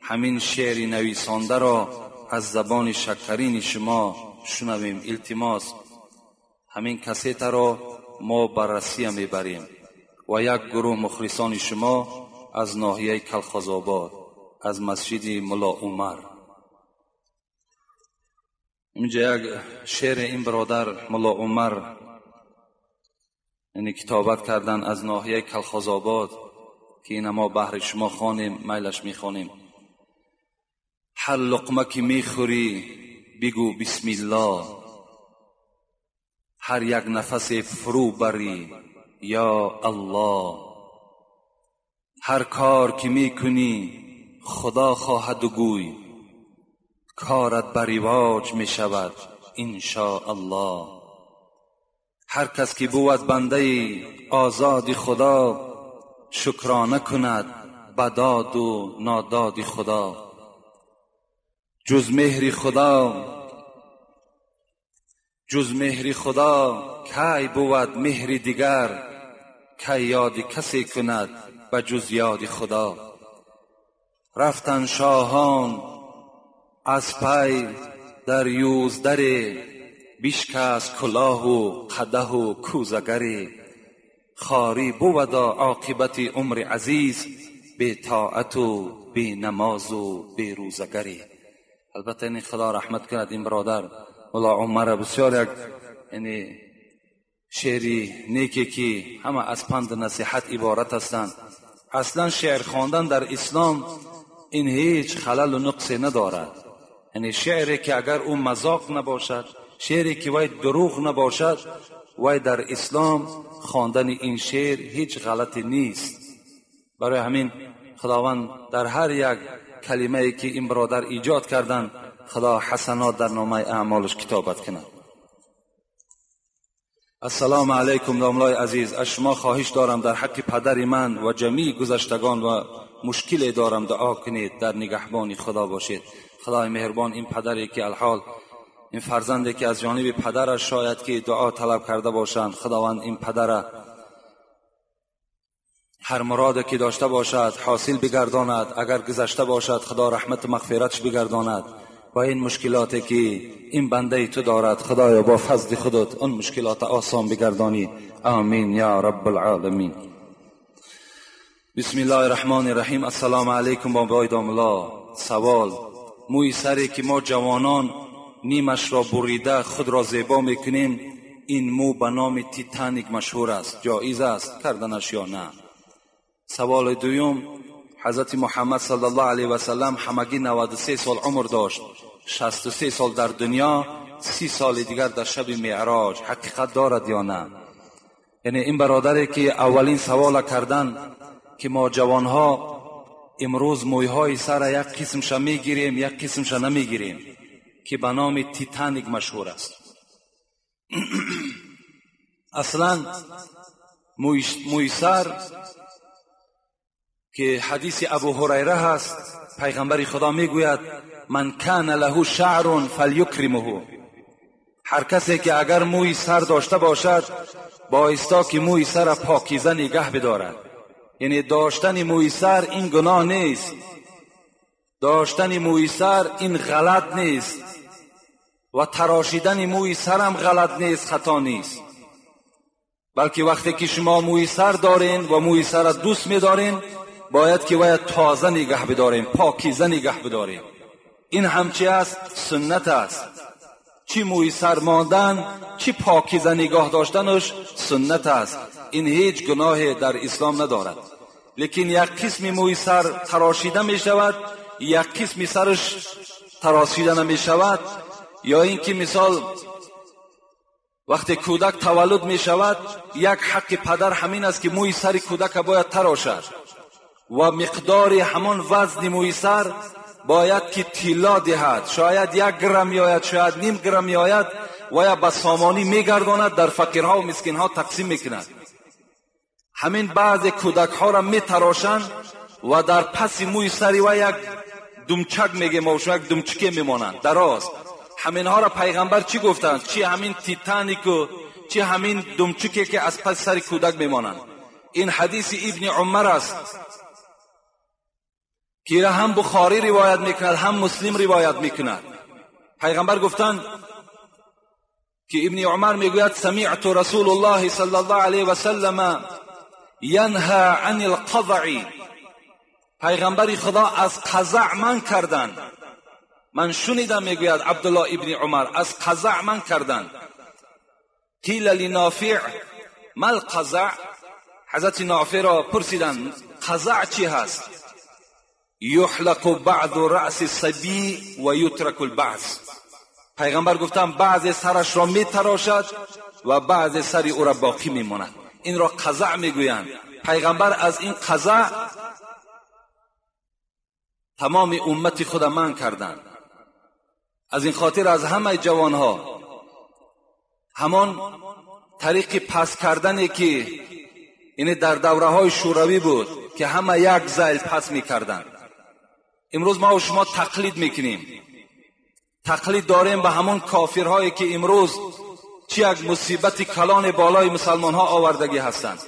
همین شعر نویسانده را از زبان شکرین شما شنویم. التماس همین کسیت را ما بررسی میبریم و یک گروه مخلصان شما از ناحیه کلخازآباد، از مسجد ملا عمر. اینجا یک شعر این برادر ملا عمر یعنی کتابت کردن از ناحیه کلخازآباد که این ما بهر شما خوانیم، میلش میخوانیم. هر لقمه که میخوری بگو بسم الله، هر یک نفس فرو بری یا الله، هر کار که میکنی خدا خواهد و گوی، کارت بر رواج میشود ان شاء الله. هر کس که بود بنده آزاد خدا، شکرانه کند بداد و ناداد خدا. جز مهر خدا، جز مهر خدا کی بود مهر دیگر، کی یاد کسی کند به جز یاد خدا. رفتن شاهان از پی در یوزدر، بشکست کلاه و قدح و کوزگری. خاری بود عاقبت عمر عزیز، بی طاعت و بی نماز و بی روزگری. البته این خدا رحمت کند این برادر ملا عمر، بسیار یک یعنی شعری نیکی که همه از پند نصیحت عبارت هستند. اصلا شعر خواندن در اسلام این هیچ خلل و نقصی ندارد. یعنی شعری که اگر او مذاق نباشد، شعری که وای دروغ نباشد، وای در اسلام خواندن این شعر هیچ غلطی نیست. برای همین خداوند در هر یک کلمه ای که این برادر ایجاد کردن، خدا حسنات در نامه اعمالش کتابت کند. السلام علیکم داملای عزیز، از شما خواهش دارم در حق پدر من و جمیع گذشتگان و مشکل دارم دعا کنید، در نگهبانی خدا باشید. خدای مهربان این پدری که الحال این فرزندی که از جانب پدرش شاید که دعا طلب کرده باشند، خداوند این پدر هر مراد که داشته باشد حاصل بگرداند، اگر گذشته باشد خدا رحمت و مغفرتش بگرداند. و این مشکلاتی که این بنده تو دارد خدایا با فضل خودت اون مشکلات آسان بگردانی. آمین یا رب العالمین. بسم الله الرحمن الرحیم. السلام علیکم بابای داملا. سوال: موی سری که ما جوانان نیمش را بریده خود را زیبا میکنیم، این مو به نام تیتانیک مشهور است، جایز است کردنش یا نه؟ سوال دوم: حضرت محمد صلی الله علیه و سلم همگی 93 سال عمر داشت، 63 سال در دنیا، 30 سال دیگر در شب معراج، حقیقت دارد یا نه؟ یعنی این برادری که اولین سوال کردن که ما جوانها امروز مویهای سر یک قسمش میگیریم یک قسمش نمیگیریم که به نام تیتانیک مشهور است. اصلا موی سر که حدیث ابو هریره هست، پیغمبر خدا میگوید من کان له شعر فلیکرمه، هر کسی که اگر موی سر داشته باشد بایستا که موی سر پاکیزه نگه بدارد. یعنی داشتن موی سر این گناه نیست، داشتن موی سر این غلط نیست و تراشیدن موی سر هم غلط نیست، خطا نیست، بلکه وقتی که شما موی سر دارین و موی سر دوست میدارین باید که باید تازه نگه بداریم، پاکیزه نگه بداریم. این همچی است، سنت است. چی موی سر ماندن چی پاکیزه نگاه داشتنش سنت است، این هیچ گناه در اسلام ندارد. لیکن یک قسم موی سر تراشیده می شود، یک قسم سرش تراشیده نمی شود. یا اینکه مثال وقتی کودک تولد می شود، یک حق پدر همین است که موی سر کودک باید تراشد و مقدار همان وزن موی سر باید که طلا دهد، شاید 1 گرم میآید، شاید نیم گرم میآید و یا به سامانی میگرداند، در فقیرها و مسکینها تقسیم میکند. همین بعض کودک ها را میتراشند و در پس موی سری و یک دمچک میگه ما یک دمچکه میمانند دراز. همین ها را پیغمبر چی گفتند؟ چی همین تیتانیک و چی همین دمچکه که از پس سر کودک میمانند. این حدیث ابن عمر است که هم بخاری روایت میکند هم مسلم روایت میکند. پیغمبر گفتند که ابن عمر میگوید سمعت رسول الله صلی الله علیه و سلم ینهى عن القضع پیغمبر خدا از قزع من کردند. من شنیدم میگوید عبدالله ابن عمر از قزع من کردند. قیل لنافع ما القزع؟ حضرت نافع را پرسیدند قزع چی هست؟ یحلق بعض رأس الصبی و یترک البعض. پیغمبر گفتند بعض سرش را میتراشد و بعض سر او را باقی میماند. این را قزع میگویند. پیغمبر از این قزع تمام امت خود من کردند. از این خاطر از همه جوانها همان طریق پس کردنی که این در دوره های شوروی بود که همه یک زیل پس میکردند، امروز ما و شما تقلید میکنیم. تقلید داریم به همون کافرهایی که امروز چی یک مصیبت کلان بالای مسلمان ها آوردگی هستند.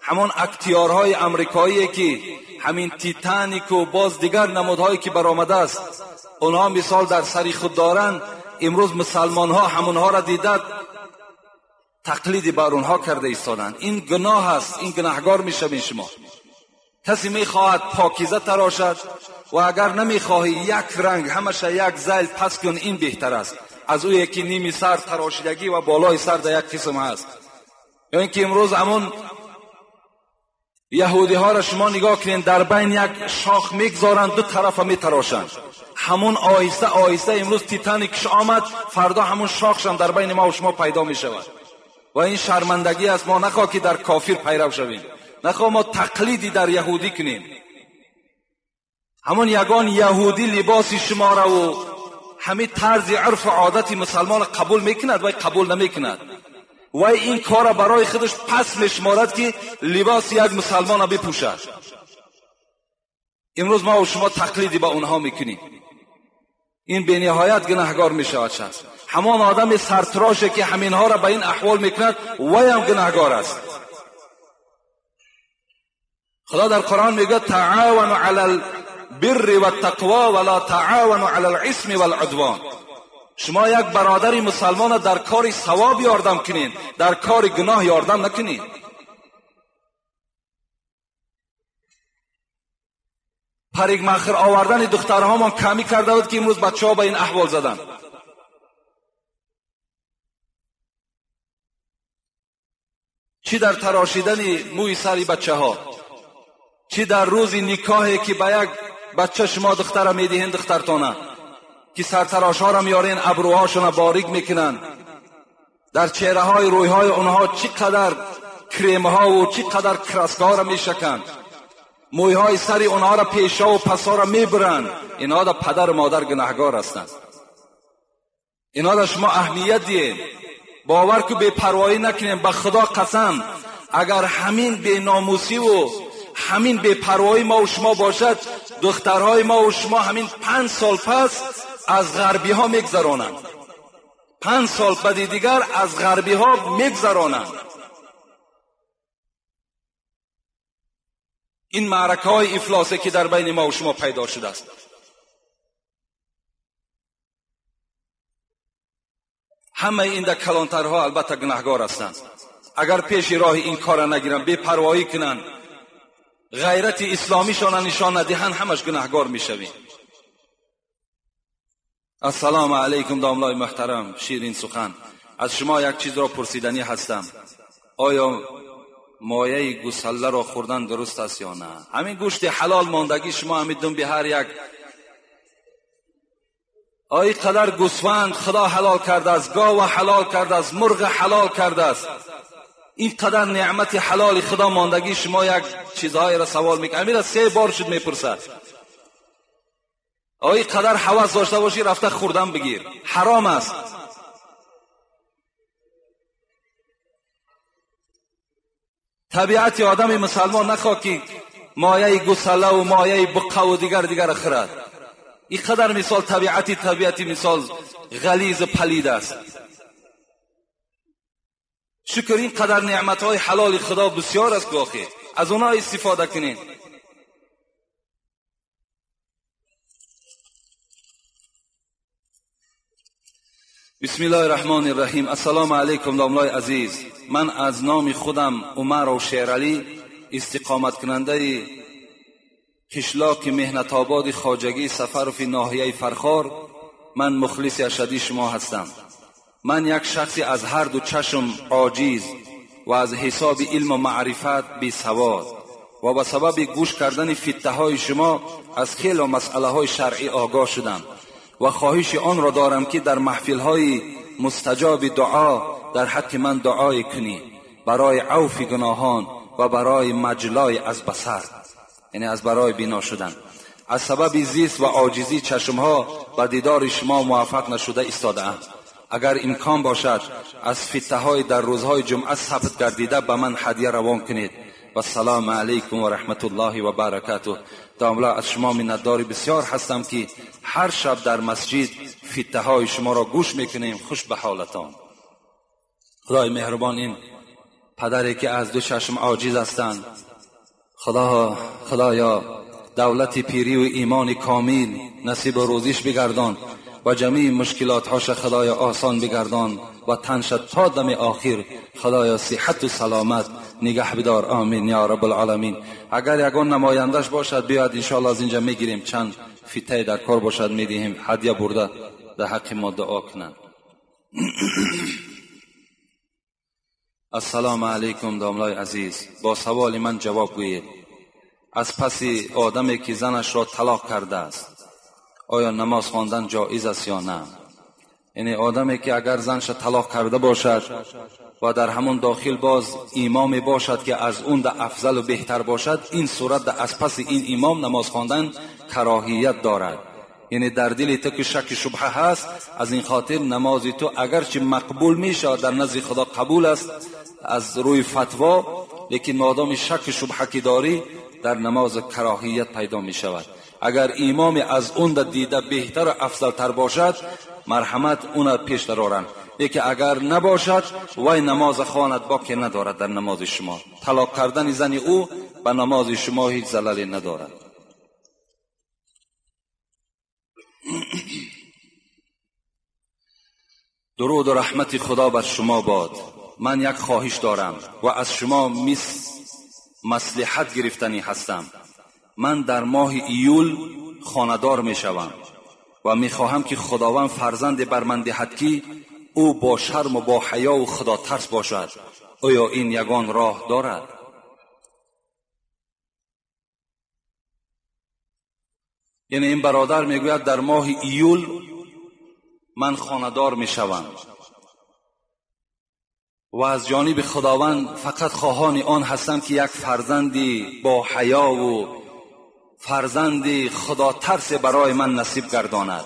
همون اکتیارهای امریکایی که همین تیتانیک و باز دیگر نمودهایی که برآمده است، اونها مثال در سری خود دارند. امروز مسلمان ها همونها را دیدند تقلید بر اونها کرده ایستادند. این گناه است، این گناهگار میشوین شما. کسی میخواهد پاکیزه تراشد و اگر نمیخواهی یک رنگ همشه یک زیل پس کن، این بهتر است از او یکی نیمی سر تراشیدگی و بالای سر در یک قسم هست. یا اینکه امروز همون یهودی ها را شما نگاه کنین، در بین یک شاخ میگذارند، دو طرف میتراشند. همون آهسته آهسته امروز تیتانیکش آمد، فردا همون شاخش هم در بین ما و شما پیدا میشود. و این شرمندگی است. ما نخواه که در کافر پیرو شویم، نخواه ما تقلیدی در یهودی کنیم. همون یگان یهودی لباس شما را و همین طرز عرف و عادت مسلمان قبول میکند و قبول نمیکند و این کار برای خودش پس میشمارد که لباس یک مسلمان را بپوشد. امروز ما و شما تقلیدی با اونها میکنیم. این به نهایت گناهگار میشود شخص. همان آدم سرتراشه که همینها را به این احوال میکند وی هم گناهگار است. خدا در قرآن میگه تعاونوا علی البر والتقوا ولا تعاونوا علی الاثم والعدوان. شما یک برادر مسلمان در کار ثواب یاردم کنین، در کار گناه یاردم نکنین. پریگ مخر آوردن دخترهامان کمی کرده بود که امروز بچه ها به این احوال زدن. چی در تراشیدن موی سری بچه ها، چی در روز نکاحی که به یک بچه شما دختر میدهین، دخترتانه که سرتراش ها را میارین، ابروهاشون را باریک میکنن، در چهره های روی های اونها چی قدر کریم ها و چی قدر کراسک ها را میشکن، موی های سری اونها را پیشا و پسا را میبرن. اینها در پدر و مادر گناهگار هستند. اینها را شما اهمیت دیین، باور که بی پروایی نکنیم. به خدا قسم اگر همین بی ناموسی و همین بی پروایی ما و شما باشد، دخترهای ما و شما همین 5 سال پس از غربی ها میگذرانند. 5 سال بعد دیگر از غربی ها میگذرانند. این معرکه های افلاسه که در بین ما و شما پیدا شده است. همه این در کلانترها البته گناهگار هستند. اگر پیش راه این کار نگیرن، بی پروایی کنند، غیرت اسلامیشان نشان ندهند، همش گناهگار میشویم. السلام علیکم داملای محترم شیرین سخن، از شما یک چیز را پرسیدنی هستم. آیا مایه گوساله را خوردن درست است یا نه؟ همین گوشت حلال ماندگی شما همین دم به هر یک آی قدر گوسفند خدا حلال کرده است، گاو حلال کرده است، مرغ حلال کرده است، این قدر نعمت حلال خدا ماندگی شما یک چیزهای را سوال میکنه. امیر 3 بار شد میپرسد. آی قدر حواس داشته باشی رفته خوردن بگیر، حرام است. طبیعت آدم مسلمان نخواه که مایه گوساله و مایه بقه و دیگر خرد. این قدر مثال طبیعتی مثال غلیظ پلید است. شکر این قدر نعمتهای حلال خدا بسیار است که از اونها استفاده کنین. بسم الله الرحمن الرحیم. السلام علیکم داملای عزیز، من از نام خودم عمر و شیرعلی استقامت کننده قشلاق مهنت آباد خواجگی سفرف ناحیه فرخار. من مخلص اشدی شما هستم. من یک شخصی از هر دو چشم عاجز و از حساب علم و معرفت بی سواد و به سبب گوش کردن فتنه های شما از خیلی مسئله های شرعی آگاه شدم و خواهش آن را دارم که در محفل های مستجاب دعا در حق من دعای کنی برای عفو گناهان و برای مجلای از بصر، یعنی از برای بینا شدن. از سبب زیست و عاجزی چشمها به دیدار شما موفق نشده ایستاده ام. اگر امکان باشد از فتنه های در روزهای جمعه ثبت گردیده به من هدیه روان کنید. و السلام علیکم و رحمت الله و برکاته. داملا از شما منتدار بسیار هستم که هر شب در مسجد فتنه های شما را گوش میکنیم. خوش به حالتان. خدای مهربان این پدری که از دو چشم عاجز هستند، خدایا دولت پیری و ایمان کامل نصیب روزیش بگردان و جمیع مشکلات هاش خدایا آسان بگردان و تنش تا دم آخر خدایا صحت و سلامت نگه بدار. آمین یا رب العالمین. اگر یگان نمایندش باشد بیاد انشاءالله از اینجا میگیریم، چند فیته در کار باشد میدهیم، هدیه برده در حق ما دعا کنند. السلام علیکم داملای عزیز، با سوال من جواب گویید. از پس آدمی که زنش را طلاق کرده است آیا نماز خواندن جایز است یا نه؟ یعنی آدمی که اگر زنش طلاق کرده باشد و در همون داخل باز امام باشد که از اون ده افضل و بهتر باشد، این صورت ده از پس این امام نماز خواندن کراهیت دارد. یعنی در دل تو که شک شبهه هست، از این خاطر نماز تو اگرچه مقبول میشه در نزد خدا قبول است از روی فتوا، لیکن مادام شک شبهه که داری در نماز کراهیت پیدا می شود. اگر امام از اون دیده بهتر و افضل تر باشد مرحمت اون پیش درارند، لیکن اگر نباشد وای نماز خواند باکی ندارد در نماز شما. طلاق کردن زن او به نماز شما هیچ زللی ندارد. درود و رحمت خدا بر شما باد. من یک خواهش دارم و از شما مصلحت گرفتنی هستم. من در ماه ایول خانه‌دار می شوم و می خواهم که خداوند فرزند بر من دهد که او با شرم و با حیا و خدا ترس باشد. آیا این یگان راه دارد؟ یعنی این برادر میگوید در ماه ایول من خانه‌دار می شوم و از جانب خداوند فقط خواهان آن هستم که یک فرزندی با حیا و فرزندی خدا ترس برای من نصیب گرداند.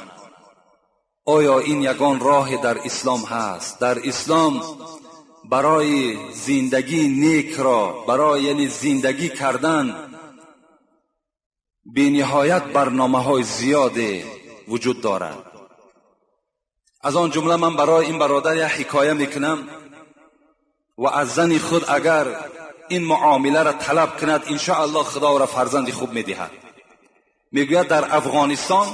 آیا این یگان راه در اسلام هست؟ در اسلام برای زندگی نیک را، برای یعنی زندگی کردن بی نهایت برنامه های زیاد وجود دارد. از آن جمله من برای این برادر یک حکایه میکنم و از زن خود اگر این معامله را طلب کند انشاءالله خدا را فرزند خوب میدهد. میگوید در افغانستان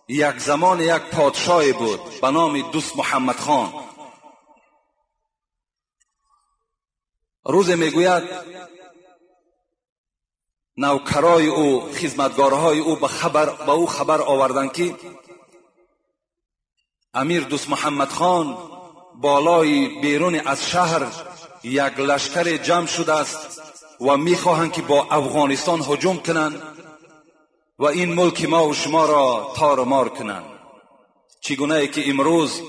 یک زمان یک پادشاه بود به نام دوست محمد خان. روز میگوید نوکرای او، خدمتگارهای او به او خبر آوردند که امیر دوست محمد خان بالای بیرون از شهر یک لشکر جمع شده است و میخواهند که با افغانستان هجوم کنند و این ملک ما و شما را تار و مار کنند. چگونه ای که امروز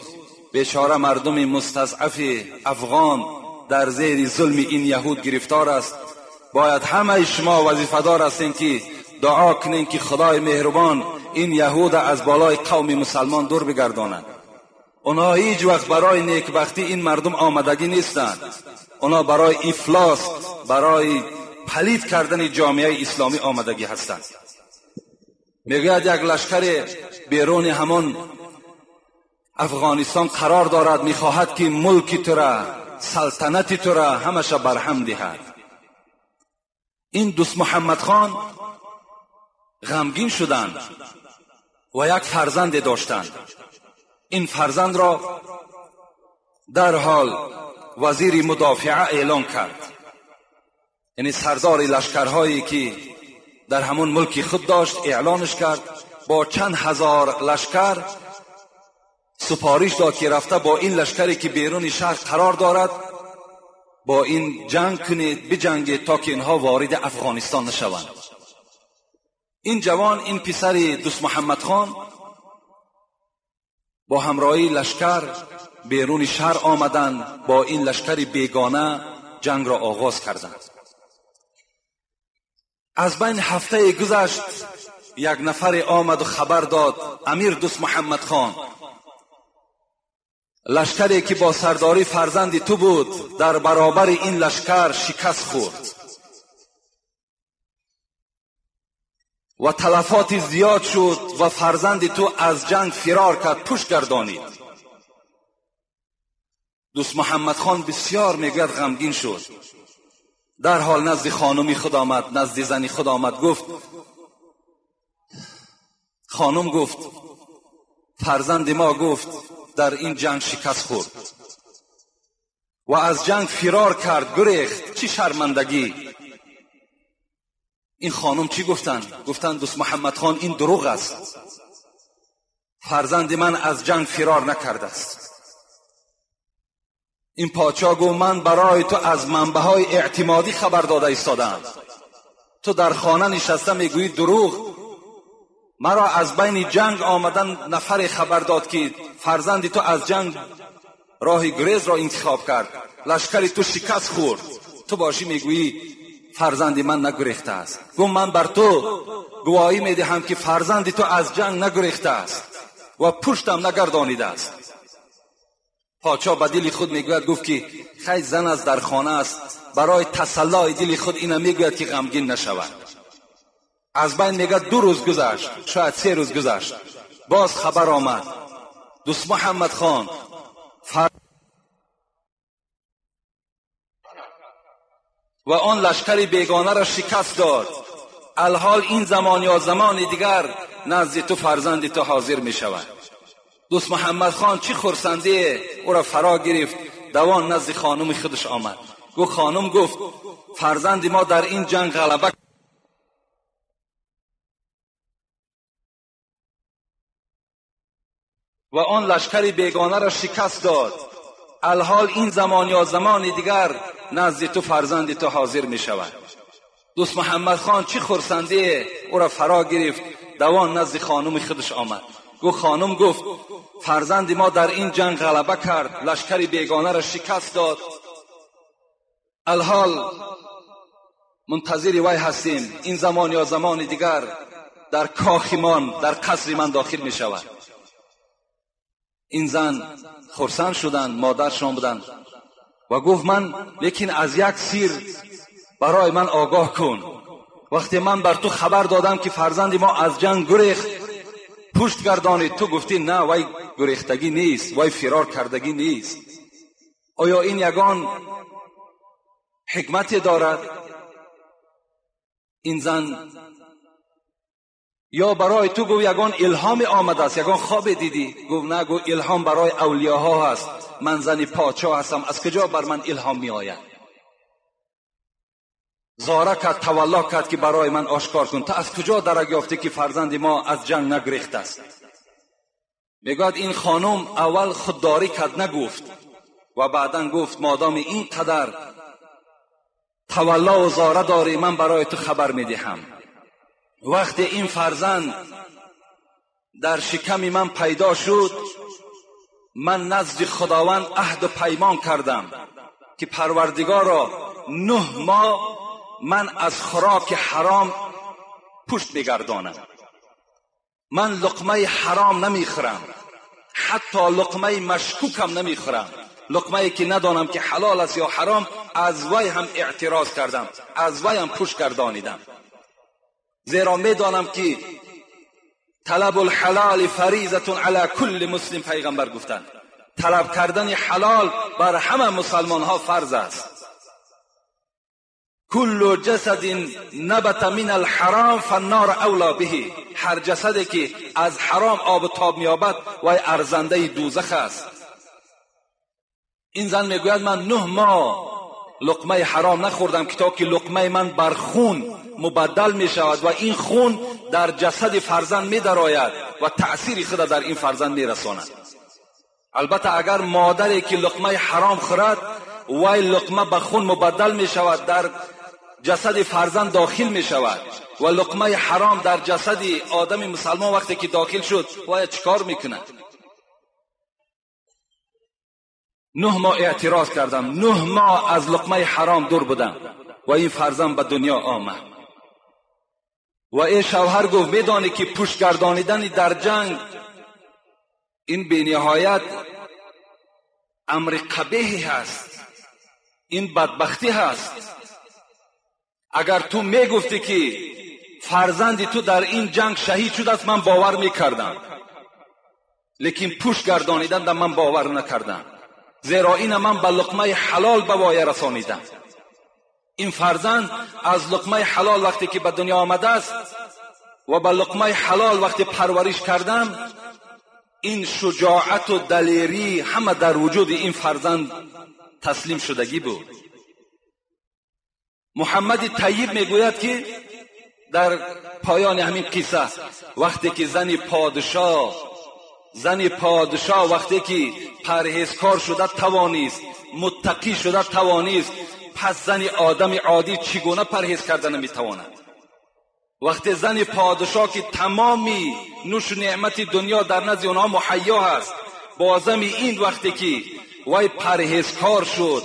بیچاره مردم مستضعف افغان در زیر ظلم این یهود گرفتار است، باید همه شما وظیفه دار هستین که دعا کنین که خدای مهربان این یهود از بالای قوم مسلمان دور بگرداند. اونا هیچ وقت برای نیکبختی این مردم آمدگی نیستند. اونا برای افلاس، برای پلید کردن جامعه اسلامی آمدگی هستند. میگوید یک لشکر بیرون همان افغانستان قرار دارد، میخواهد که ملک تو را، سلطنت تو را همش برهم دهد. این دوست محمد خان غمگین شدند و یک فرزند داشتند. این فرزند را در حال وزیر مدافعه اعلان کرد، یعنی سردار لشکرهایی که در همون ملکی خود داشت اعلانش کرد، با چند هزار لشکر سپاریش داد که رفته با این لشکری که بیرون شهر قرار دارد با این جنگ کنید، بجنگید تا که اینها وارد افغانستان نشوند. این جوان، این پسر دوست محمد خان با همراهی لشکر بیرون شهر آمدند، با این لشکر بیگانه جنگ را آغاز کردند. از بین هفته گذشت، یک نفر آمد و خبر داد امیر دوست محمد خان، لشکری که با سرداری فرزند تو بود در برابر این لشکر شکست خورد و تلفات زیاد شد و فرزند تو از جنگ فرار کرد، پشت گردانید. دوست محمد خان بسیار میگوید غمگین شد. در حال نزد خانمی خود آمد، نزد زنی خود آمد، گفت خانم، گفت فرزند ما گفت در این جنگ شکست خورد و از جنگ فرار کرد، گریخت، چی شرمندگی. این خانم چی گفتن؟ گفتن دوست محمد خان این دروغ است، فرزند من از جنگ فرار نکرده است. این پادشاه گفت من برای تو از منبع‌های اعتمادی خبر داده ایستادم، تو در خانه نشسته میگویی دروغ. مرا از بین جنگ آمدن نفر خبر داد که فرزند تو از جنگ راه گریز را انتخاب کرد، لشکر تو شکست خورد، تو باشی میگویی فرزند من نگریخته است. گفت من بر تو گواهی میدهم که فرزند تو از جنگ نگریخته است و پشتم نگردانیده است. پادشاه به دل خود میگوید، گفت که خیلی زن از در خانه است، برای تسلای دل خود اینا میگوید که غمگین نشود. از بین میگه 2 روز گذشت، شاید 3 روز گذشت، باز خبر آمد دوست محمد خان و آن لشکر بیگانه را شکست داد. الحال این زمان یا زمان دیگر نزد تو فرزند تو حاضر می شود. دوست محمد خان چی خرسندی او را فرا گرفت، دوان نزد خانم خودش آمد. گفت خانم، گفت فرزند ما در این جنگ غلبه و آن لشکر بیگانه را شکست داد. الحال این زمان یا زمان دیگر نزد تو فرزند تو حاضر می شود. دوست محمد خان چی خرسندی او را فرا گرفت، دوان نزد خانم خودش آمد. گفت خانم، گفت فرزند ما در این جنگ غلبه کرد، لشکر بیگانه را شکست داد. الحال منتظر وی هستیم، این زمان یا زمان دیگر در کاخ من، در قصر من داخل می شود. این زن خرسند شدند، مادرشان بودند و گفت من لیکن از یک سیر برای من آگاه کن. وقتی من بر تو خبر دادم که فرزند ما از جنگ گریخت، پشت گردانید، تو گفتی نه وی گریختگی نیست، وی فرار کردگی نیست. آیا این یگان حکمت دارد؟ این زن یا برای تو گفت یگان الهام آمده است، یگان خواب دیدی؟ گفت نه، گفت الهام برای اولیاها هست، من زن پادشاه هستم، از کجا بر من الهام می آید؟ زاره کرد، تولا کرد که برای من آشکار کن، تا از کجا درک یافته که فرزند ما از جنگ نگریخته است؟ میگوید این خانم اول خودداری کرد، نگفت، و بعدا گفت مادام این قدر تولا و زاره داری، من برای تو خبر میدهم. وقتی این فرزند در شکم من پیدا شد، من نزد خداوند عهد و پیمان کردم که پروردگارا 9 ماه من از خوراک حرام پشت بگردانم، من لقمه حرام نمیخورم، حتی لقمه مشکوکم نمیخورم، لقمه که ندانم که حلال است یا حرام، از وی هم اعتراض کردم، از وی هم پشت گردانیدم، زیرا میدانم که طلب الحلال فریضة علی کل مسلم. پیغمبر گفتند طلب کردن حلال بر همه مسلمان ها فرض است. کل جسد نبت من الحرام فالنار اولا به. هر جسدی که از حرام آب و تاب می‌یابد وی ارزنده دوزخ است. این زن میگوید من 9 ماه لقمه حرام نخوردم که تا که لقمه من بر خون مبدل می شود و این خون در جسد فرزند می درآید و تأثیر خود در این فرزند می رساند. البته اگر مادری که لقمه حرام خورد، وای لقمه به خون مبدل می شود، در جسد فرزند داخل می شود و لقمه حرام در جسد آدم مسلمان وقتی که داخل شد وای چیکار میکند؟ 9 ماه اعتراض کردم، 9 ماه از لقمه حرام دور بودم و این فرزند به دنیا آمد. و ای شوهر گفت میدانی که پشت گردانیدن در جنگ این بی نهایت امر قبیحی هست، این بدبختی هست. اگر تو میگفتی که فرزند تو در این جنگ شهید شده است من باور میکردم، لیکن پشت گردانیدن در من باور نکردم، زیرا این من به لقمه حلال به وایه رسانیدم. این فرزند از لقمه حلال وقتی که به دنیا آمده است و به لقمه حلال وقتی پرورش کردم، این شجاعت و دلیری همه در وجود این فرزند تسلیم شدگی بود. محمد طیب میگوید که در پایان همین قصه وقتی که زن پادشاه وقتی که پرهیزکار شده توانیست، متقی شده توانیست، پس زن آدم عادی چگونه پرهیز کردن میتواند؟ وقتی زن پادشاه که تمامی نوش و نعمت دنیا در نزد آنها مهیا هست، بازم این وقتی که وی پرهیزکار شد،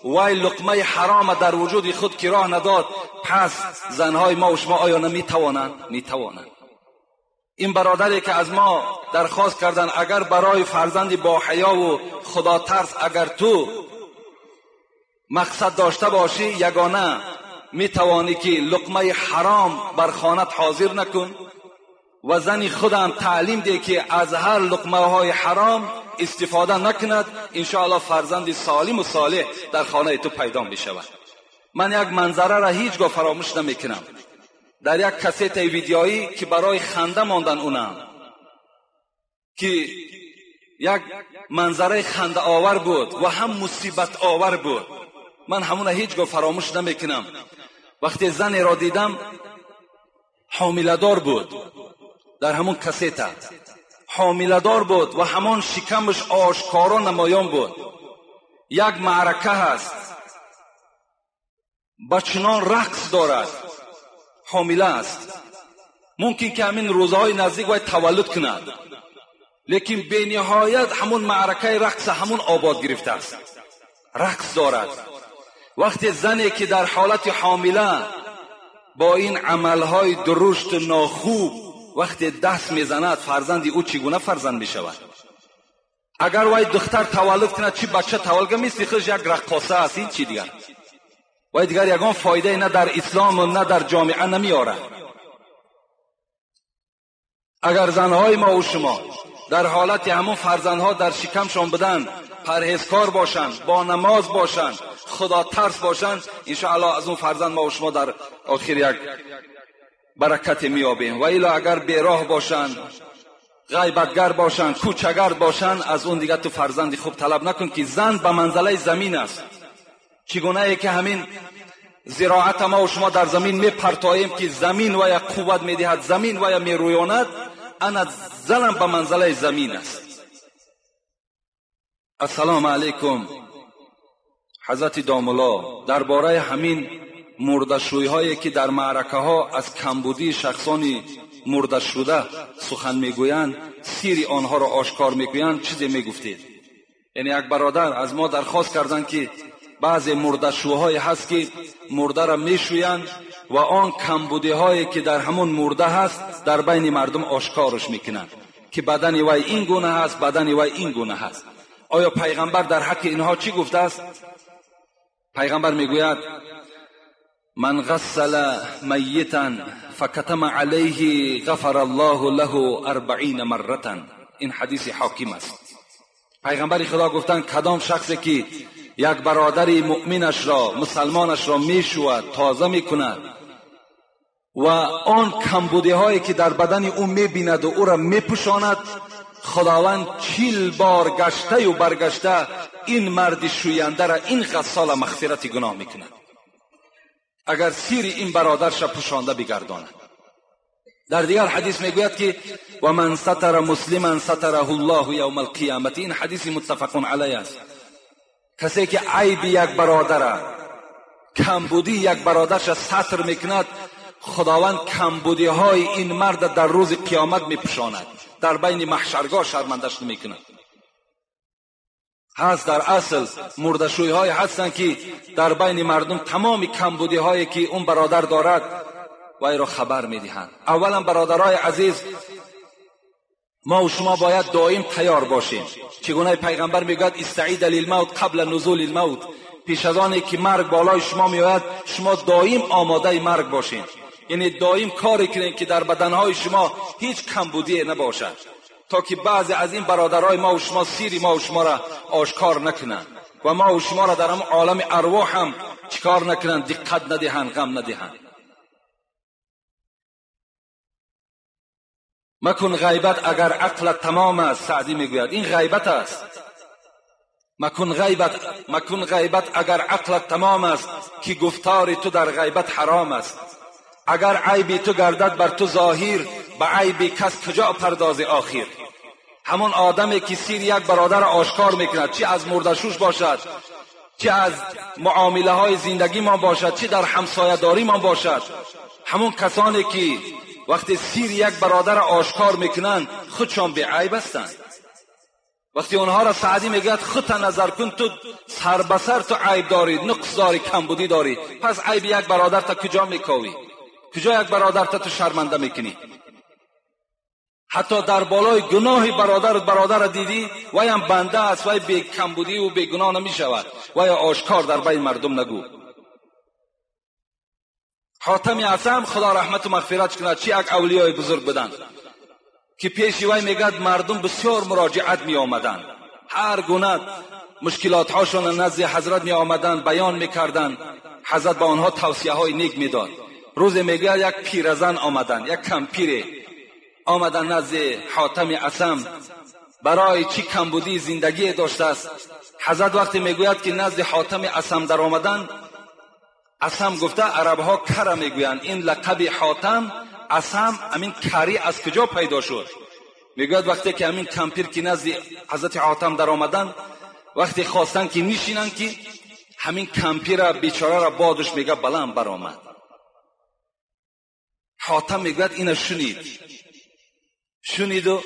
وی لقمه حرام در وجود خود که راه نداد، پس زنهای ما و شما آیا نمیتوانند؟ میتوانند. این برادری که از ما درخواست کردن اگر برای فرزندی با حیا و خدا ترس اگر تو مقصد داشته باشی، یگانه میتوانی که لقمه حرام بر خانت حاضر نکن و زن خودم تعلیم ده که از هر لقمه های حرام استفاده نکند، انشاءالله فرزند سالم و صالح در خانه تو پیدا می شود. من یک منظره را هیچگاه فراموش نمیکنم. در یک کست ویدیویی که برای خنده ماندن اونم، که یک منظره خنده آور بود و هم مصیبت آور بود، من همون هیچگاه فراموش نمیکنم. وقتی زنی را دیدم حامله دار بود، در همون کست حامله دار بود و همان شکمش آشکارا نمایان بود. یک معرکه هست، با چنان رقص دارد، حامله است، ممکن که همین روزهای نزدیک باید تولد کند، لیکن به نهایت همون معرکه رقص همون آباد گرفته است، رقص دارد. وقتی زنی که در حالت حامله با این عملهای درشت ناخوب وقتی دست میزند، فرزند او چگونه فرزند میشود؟ اگر وای دختر تولد کند چی بچه تولد مثل خودش یک رقاصه است، این چی دیگر؟ وای دیگر یگان فایده نه در اسلام و نه در جامعه نمیاره. اگر زنهای ما و شما در حالت همون فرزندها در شکمشان بدن، پرهیزکار باشند، با نماز باشند، خدا ترس باشند، انشاءالله از اون فرزند ما و شما در آخر یک برکت میابیم. و الا اگر بیراه باشند، غیبتگر باشند، کوچگرد باشند، از اون دیگه تو فرزندی خوب طلب نکن که زن به منزله زمین است. چگونه ای که همین زراعت ما و شما در زمین میپرتاییم که زمین و یا قوت میدهد، زمین و یا میرویاند، انا زنم به منزله زمین است. السلام علیکم. حضرت داملا درباره همین مردشویی هایی که در معرکه ها از کمبودی شخصان مرده شده سخن میگویند، سیر آنها را آشکار میگویند، چیزی میگفتید؟ یعنی یک برادر از ما درخواست کردند که بعضی مردشوهای هست که مرده را میشویند و آن کمبودی هایی که در همون مرده هست در بین مردم آشکارش میکنند که بدن وی این گونه هست، بدن وی این گونه هست. آیا پیغمبر در حق اینها چی گفته است؟ پیغمبر میگوید من غسل میتا فکتم علیه غفر الله له 40 مره. این حدیث حاکم است. پیغمبر خدا گفتند کدام شخصی که یک برادر مؤمنش را، مسلمانش را میشود، تازه میکند و آن کمبودی هایی که در بدن او میبیند و او را میپوشاند، خداوند 40 بار گشته و برگشته این مرد شوینده را، این غسال مغفرت گناه میکند اگر سیر این برادرش را پوشانده بگرداند. در دیگر حدیث میگوید که و من ستر مسلما ستره الله یوم القیامت. این حدیث متفق علیه است. کسی که عیب یک برادر، کمبودی یک برادرش را ستر میکند، خداوند کمبودی های این مرد در روز قیامت میپوشاند، در بین محشرگاه شرمندش نمیکند. هست در اصل مردشوی های هستند که در بین مردم تمام کمبودی هایی که اون برادر دارد وی را خبر میدهند. اولا برادرای عزیز، ما و شما باید دائم تیار باشیم. چگونه پیغمبر میگوید استعید للموت قبل نزول الموت، پیش از آنی که مرگ بالای شما میآید شما دائم آماده مرگ باشین. یعنی دائم کاری کنین که در بدنهای شما هیچ کمبودی نباشد، تا که بعضی از این برادرای ما و شما سیری ما و شما را آشکار نکنند و ما و شما را در هم عالم ارواح هم چیکار نکنند، دقت ندهند، غم ندهند. مکن غیبت اگر عقلت تمام است. سعدی میگوید این غیبت است. مکن غیبت اگر عقلت تمام است، که گفتار تو در غیبت حرام است. اگر عیبی تو گردد بر تو ظاهر، به عیب کس کجا پرداز آخر. همون آدمی که سیر یک برادر آشکار میکند، چی از مردشوش باشد، چی از معامله های زندگی ما باشد، چی در همسایه داری ما باشد، همون کسانی که وقتی سیر یک برادر آشکار میکنند خودشان بی عیب هستند. وقتی اونها را سعدی میگوید خودت نظر کن، تو سر به سر تو عیب داری، نقص داری، کمبودی داری، پس عیب یک برادر تا کجا میکاوی؟ کجا یک برادر تا تو شرمنده میکنی؟ حتی در بالای گناه برادر دیدی، وی هم بنده است، وی بی کمبودی و بی گناه نمیشود، وی آشکار در بین مردم نگو. حاتم اعصم خدا رحمت و مغفرت کند، چی یک اولیای بزرگ بودند که پیش وی میگد مردم بسیار مراجعت می آمدند، هر گونه مشکلات هاشون نزد حضرت می آمدند، بیان میکردند، حضرت به آنها توصیه های نیک میداد. روز میگه یک پیرزن آمدند، یک کمپیر آمدن نزد حاتم اعصم، برای چی کمبودی زندگی داشته است. حضرت وقتی میگوید که نزد حاتم اعصم در آمدن، اعصم گفته عرب ها کره میگویند، این لقب حاتم اعصم همین کری از کجا پیدا شد؟ میگوید وقتی که همین کمپیر که نزد حضرت حاتم در آمدن، وقتی خواستن که میشینن که همین کمپیر بیچاره را بادش میگه بلند برآمد. حاتم میگوید اینو شنید و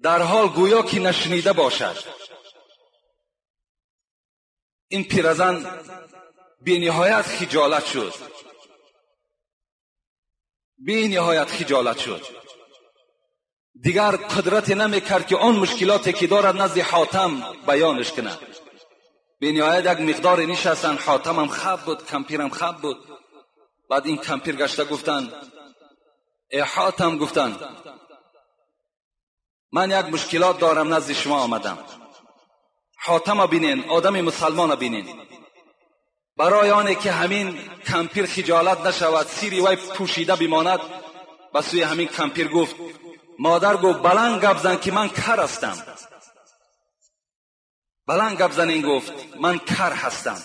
در حال گویا که نشنیده باشد. این پیرزن بی نهایت خجالت شد، بی نهایت خجالت شد، دیگر قدرت نمیکرد که آن مشکلاتی که دارد نزد حاتم بیانش کند. بی نهایت یک مقدار نشستن، حاتم هم خب بود، کمپیر هم خب بود. بعد این کمپیر گشته گفتن ای حاتم، گفتن من یک مشکلات دارم نزد شما آمدم. حاتم بینین، آدم مسلمان بینین، برای آنه که همین کمپیر خجالت نشود، سیری وی پوشیده بماند، به سوی همین کمپیر گفت مادر گفت بلند گپ زن که من کر هستم. بلند گپ زن، این گفت من کر هستم.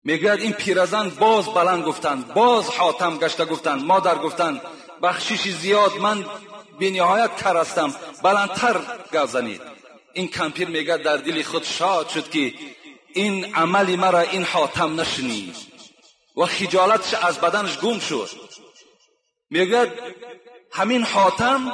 میگوید این پیرزن باز بلند گفتند، باز حاتم گشته گفتند مادر گفتند بخشش زیاد، من بی نهایت کر هستم، بلندتر گپ زنید. این کمپیر میگه در دل خود شاد شد که این عمل مرا این حاتم نشنید و خجالتش از بدنش گم شد. میگه همین حاتم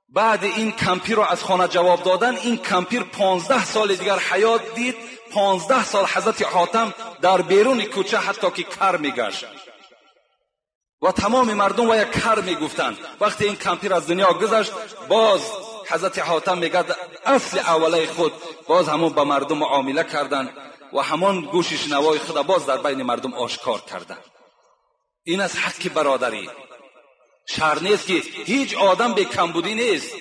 بعد این کمپیر رو از خانه جواب دادن، این کمپیر 15 سال دیگر حیات دید. 15 سال حضرت حاتم در بیرون کوچه حتی که کر میگشت و تمام مردم و یک کر میگفتند. وقتی این کمپیر از دنیا گذشت، باز حضرت حاتم میگه اصل اوله خود باز همون به مردم معامله کردند و همون گوش شنوای خود باز در بین مردم آشکار کردند. این از حق برادری. شر نیست که هیچ آدم به کمبودی نیست،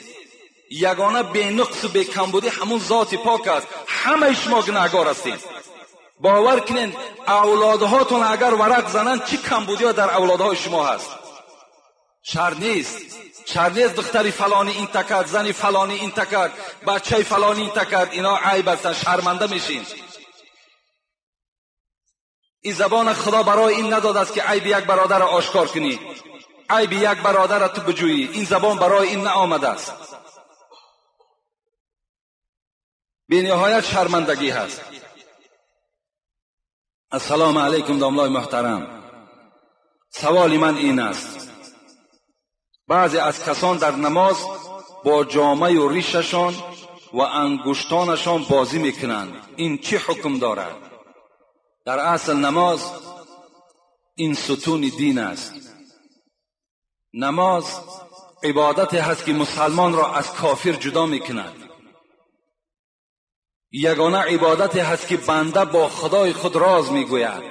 یگانه به نقص و به کمبودی همون ذات پاک است. همه شما گناهگار هستین. باور کنین اولادهاتون اگر ورق زنن چی کمبودی ها در اولادهای شما هست. شر نیست، شر نیست دختری فلانی این تکرد، زنی فلانی این تکرد، بچه فلانی این تکرد، اینا عیب هستن، شرمنده میشین. این زبان خدا برای این نداد است که عیب یک برادر را آشکار کنی، عیب یک برادر را تو بجویی. این زبان برای این نآمده است. بی نهایت شرمندگی هست. السلام علیکم داملای محترم، سوال من این است: بعضی از کسان در نماز با جامه و ریششان و انگشتانشان بازی میکنند، این چه حکم دارد؟ در اصل نماز این ستون دین است. نماز عبادت هست که مسلمان را از کافر جدا میکند. یگانه عبادت هست که بنده با خدای خود راز میگوید.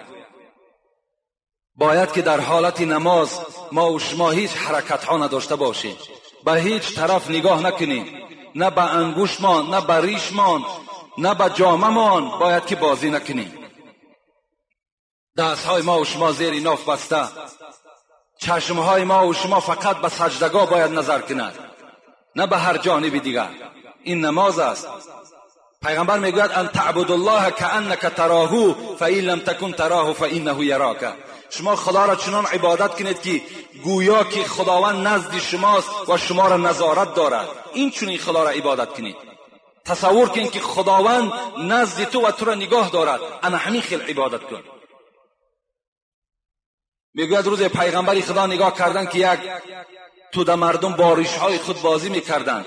باید که در حالت نماز ما و شما هیچ حرکت ها نداشته باشیم، به هیچ طرف نگاه نکنیم، نه به انگشتمان، نه به ریشمان، نه به جامه‌مان باید که بازی نکنیم. دستهای ما و شما زیر ناف بسته، چشمهای ما و شما فقط به سجدگاه باید نظر کند، نه به هر جانب دیگر. این نماز است. پیغمبر میگوید ان تعبد الله کأنک تراه فإن لم تکن تراه فإنه یراک. شما خدا را چنان عبادت کنید که گویا که خداوند نزد شماست و شما را نظارت دارد. این چنین خدا را عبادت کنید. تصور کنید که خداوند نزد تو و تو را نگاه دارد، انا همین خیل عبادت کن. میگوید روز پیغمبر خدا نگاه کردن که یک توده مردم با ریشهای خود بازی میکردند.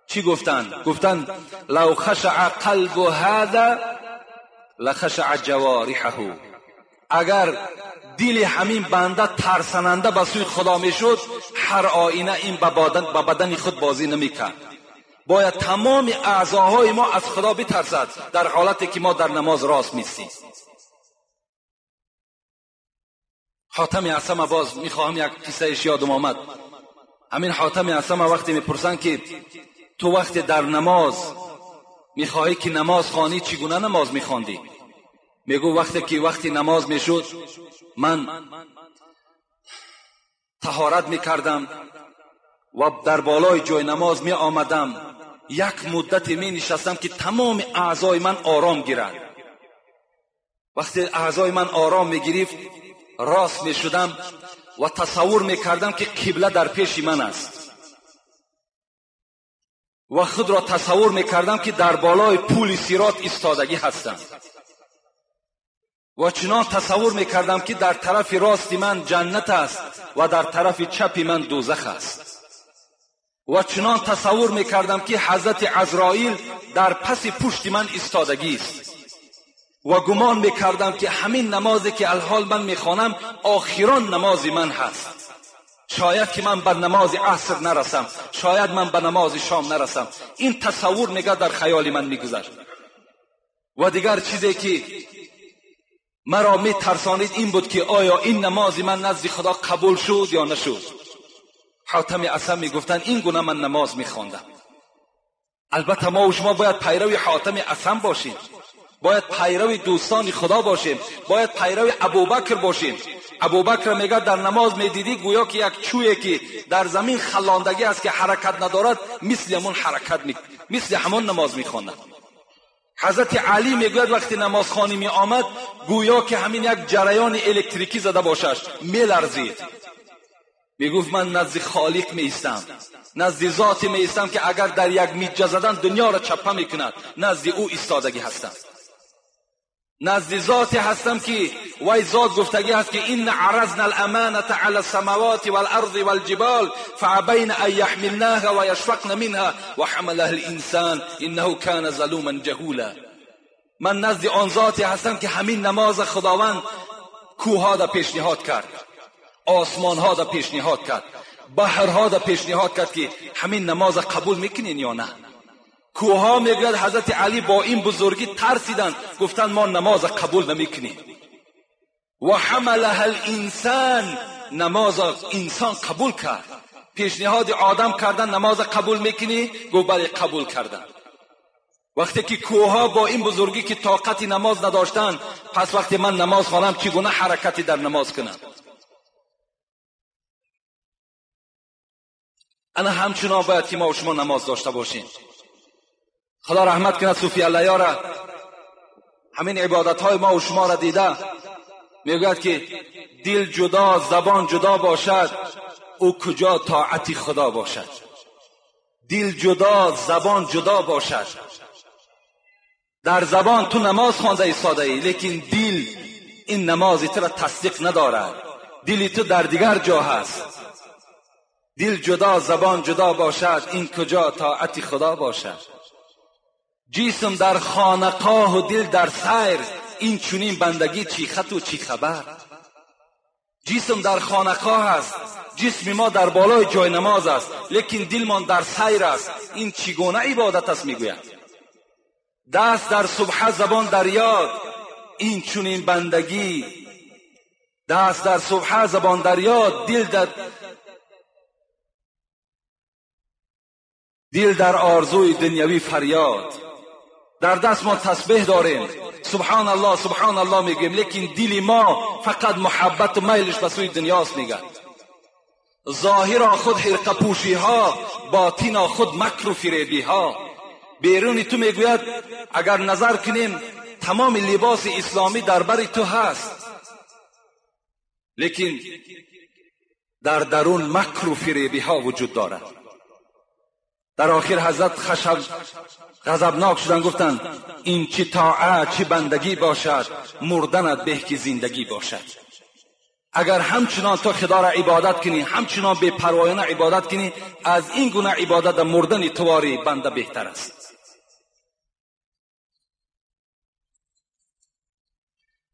چی گفتند؟ گفتند لو خشع قلب هذا لخشع جوارحه. اگر دل همین بنده ترسننده به سوی خدا میشد، هر آینه این به بدن خود بازی نمیکرد. باید تمام اعضاهای ما از خدا بترسد در حالتی که ما در نماز راست میستیم. حاتم اصم باز میخواهم یک قصهش یادم آمد. همین حاتم اصم وقتی میپرسن که تو وقتی در نماز میخواهی که نماز خوانی چگونه نماز میخواندی؟ میگو وقتی که وقتی نماز میشد من طهارت میکردم و در بالای جای نماز می آمدم، یک مدت می نشستم که تمام اعضای من آرام گیرد. وقتی اعضای من آرام میگرفت راست میشدم و تصور میکردم که قبله در پیش من است و خود را تصور میکردم که در بالای پول صراط ایستادگی هستم و چنان تصور میکردم که در طرف راست من جنت است و در طرف چپ من دوزخ است و چنان تصور میکردم که حضرت عزرائیل در پس پشت من ایستادگی است و گمان میکردم که همین نمازی که الحال من میخوانم آخران نماز من هست. شاید که من به نماز عصر نرسم، شاید من به نماز شام نرسم. این تصور میگه در خیال من میگذشت. و دیگر چیزی که مرا میترسانید این بود که آیا این نماز من نزد خدا قبول شد یا نشد. حاتم اصم میگفتن این گونه من نماز میخواندم. البته ما و شما باید پیرو حاتم اصم باشیم، باید پیرو دوستان خدا باشیم، باید پیرو ابوبکر باشیم. ابوبکر میگه در نماز میدیدی گویا که یک چویی که در زمین خلاندگی است که حرکت ندارد، مثل همون حرکت مثل همون نماز میخواند. حضرت علی میگوید وقتی نماز خوانی می آمد گویا که همین یک جریان الکتریکی زده باشش، میلرزید. میگفت من نزد خالق میایستم، نزد ذات میایستم که اگر در یک میجه زدن دنیا را چپه میکند، نزد او ایستادگی هستم، نزد ذاتی هستم که وی ذات گفتگی هست که این عرضنا الامانة علی السماوات والارض والجبال فابین ان یحملناها و یشفقن منها و حملها الانسان انه کان ظلوما جهولا. من نزد آن ذاتی هستم که همین نماز خداوند کوهها را پیشنهاد کرد، آسمانها را پیشنهاد کرد، بحرها را پیشنهاد کرد که همین نماز قبول میکنین یا نه. کوها میگوید حضرت علی با این بزرگی ترسیدند، گفتند ما نماز قبول نمیکنیم. و حملها الانسان، نماز انسان قبول کرد. پیشنهاد آدم کردن نماز قبول میکنی؟ گفت بله قبول کردن. وقتی که کوها با این بزرگی که طاقت نماز نداشتند، پس وقتی من نماز خوانم چگونه حرکتی در نماز کنم؟ ана ҳамчунон бояд ки мо шумо намоз дошта бошем. Худо раҳмат кунад суфи аллаёра, ҳамин ибодатҳои мо шумо ра дида мегӯяд ки дил ҷудо, забон ҷудо бошад, ӯ куҷо тоати худо бошад? Дил ҷудо, забон ҷудо бошад. Дар забон ту намоз хонда истодаӣ, лекин дил ин намози тура тасдиқ надорад. Дили ту дар дигар ҷо ҳаст. Дил ҷудо, забон ҷудо бошад, ин куҷо тоати худо бошад? Ҷисм дар хонақоҳу дил дар сайр, ин чунин бандагӣ чӣ хату чӣ хабар? Ҷисм дар хонақоҳ аст, ҷисми мо дар болои ҷой намоз аст, лекин дилмон дар сайр аст. Ин чӣ гуна ибодат аст? Мегӯяд. Даст дар субҳа, забон дар ёд, ин чунин бандагӣ. Даст дар субҳа, забон дар ёд, дил дар орзуи дунявӣ фарёд. Дар даст мо тасбеҳ дорем, субҳоналлоҳ субҳоналлоҳ мегӯем, лекин дили мо фақат муҳаббату майлиш ба сӯи дунёст. Мегӯяд зоҳиро худ ҳирқапӯшиҳо, ботино худ макру фиребиҳо. Беруни ту мегӯяд агар назар кунем тамоми либоси исломӣ дар бари ту ҳаст, лекин дар дарун макру фиребиҳо вуҷуд дорад. Дар охир ҳазрат ғазабнок шуданд, гуфтанд ин чӣ тоат, чӣ бандагӣ бошад, мурданат беҳ ки зиндагӣ бошад. Агар ҳамчунон ту худоро ибодат кунӣ, ҳамчунон бепарвоёна ибодат кунӣ, аз ин гуна ибодат мурдани туворӣ банда беҳтар аст.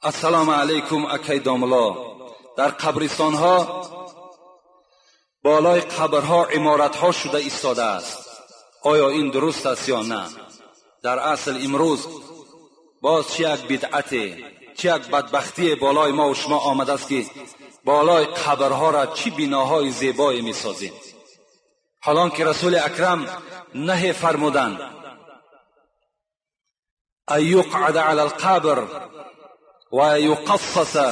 Ассалому алайкум акай домулло. Дар қабристонҳо болои қабрҳо иморатҳо шуда истодааст. Оё ин дуруст аст ё на? Дар асл имрӯз боз чӣ як бидъате, чӣ як бадбахтие болои мо ва шумо омадааст ки болои қабрҳоро чӣ биноҳои зебое месозем. ҳолон ки расули акрам наҳе фармуданд ан юқъада ала алқабр ва юқассаса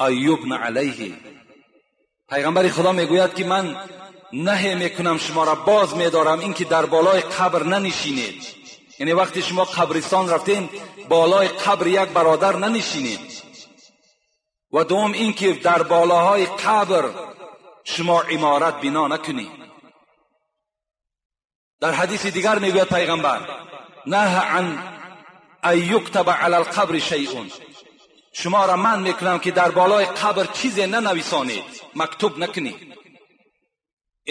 ан юбна алайҳи. Пайғамбари худо мегӯяд ки ман наҳе мекунам шуморо, боз медорам ин ки дар болои қабр нанишинед. Яъне вақте шумо қабристон рафтем болои қабр як бародар нанишинед. Ва дуввум ин ки дар болоҳои қабр шумо иморат бино накунед. Дар ҳадиси дигар мегӯяд пайғамбар наҳа ан ан юктаба ала алқабри шайъун. Шуморо ман мекунам ки дар болои қабр чизе нанависонед, мактуб накунед.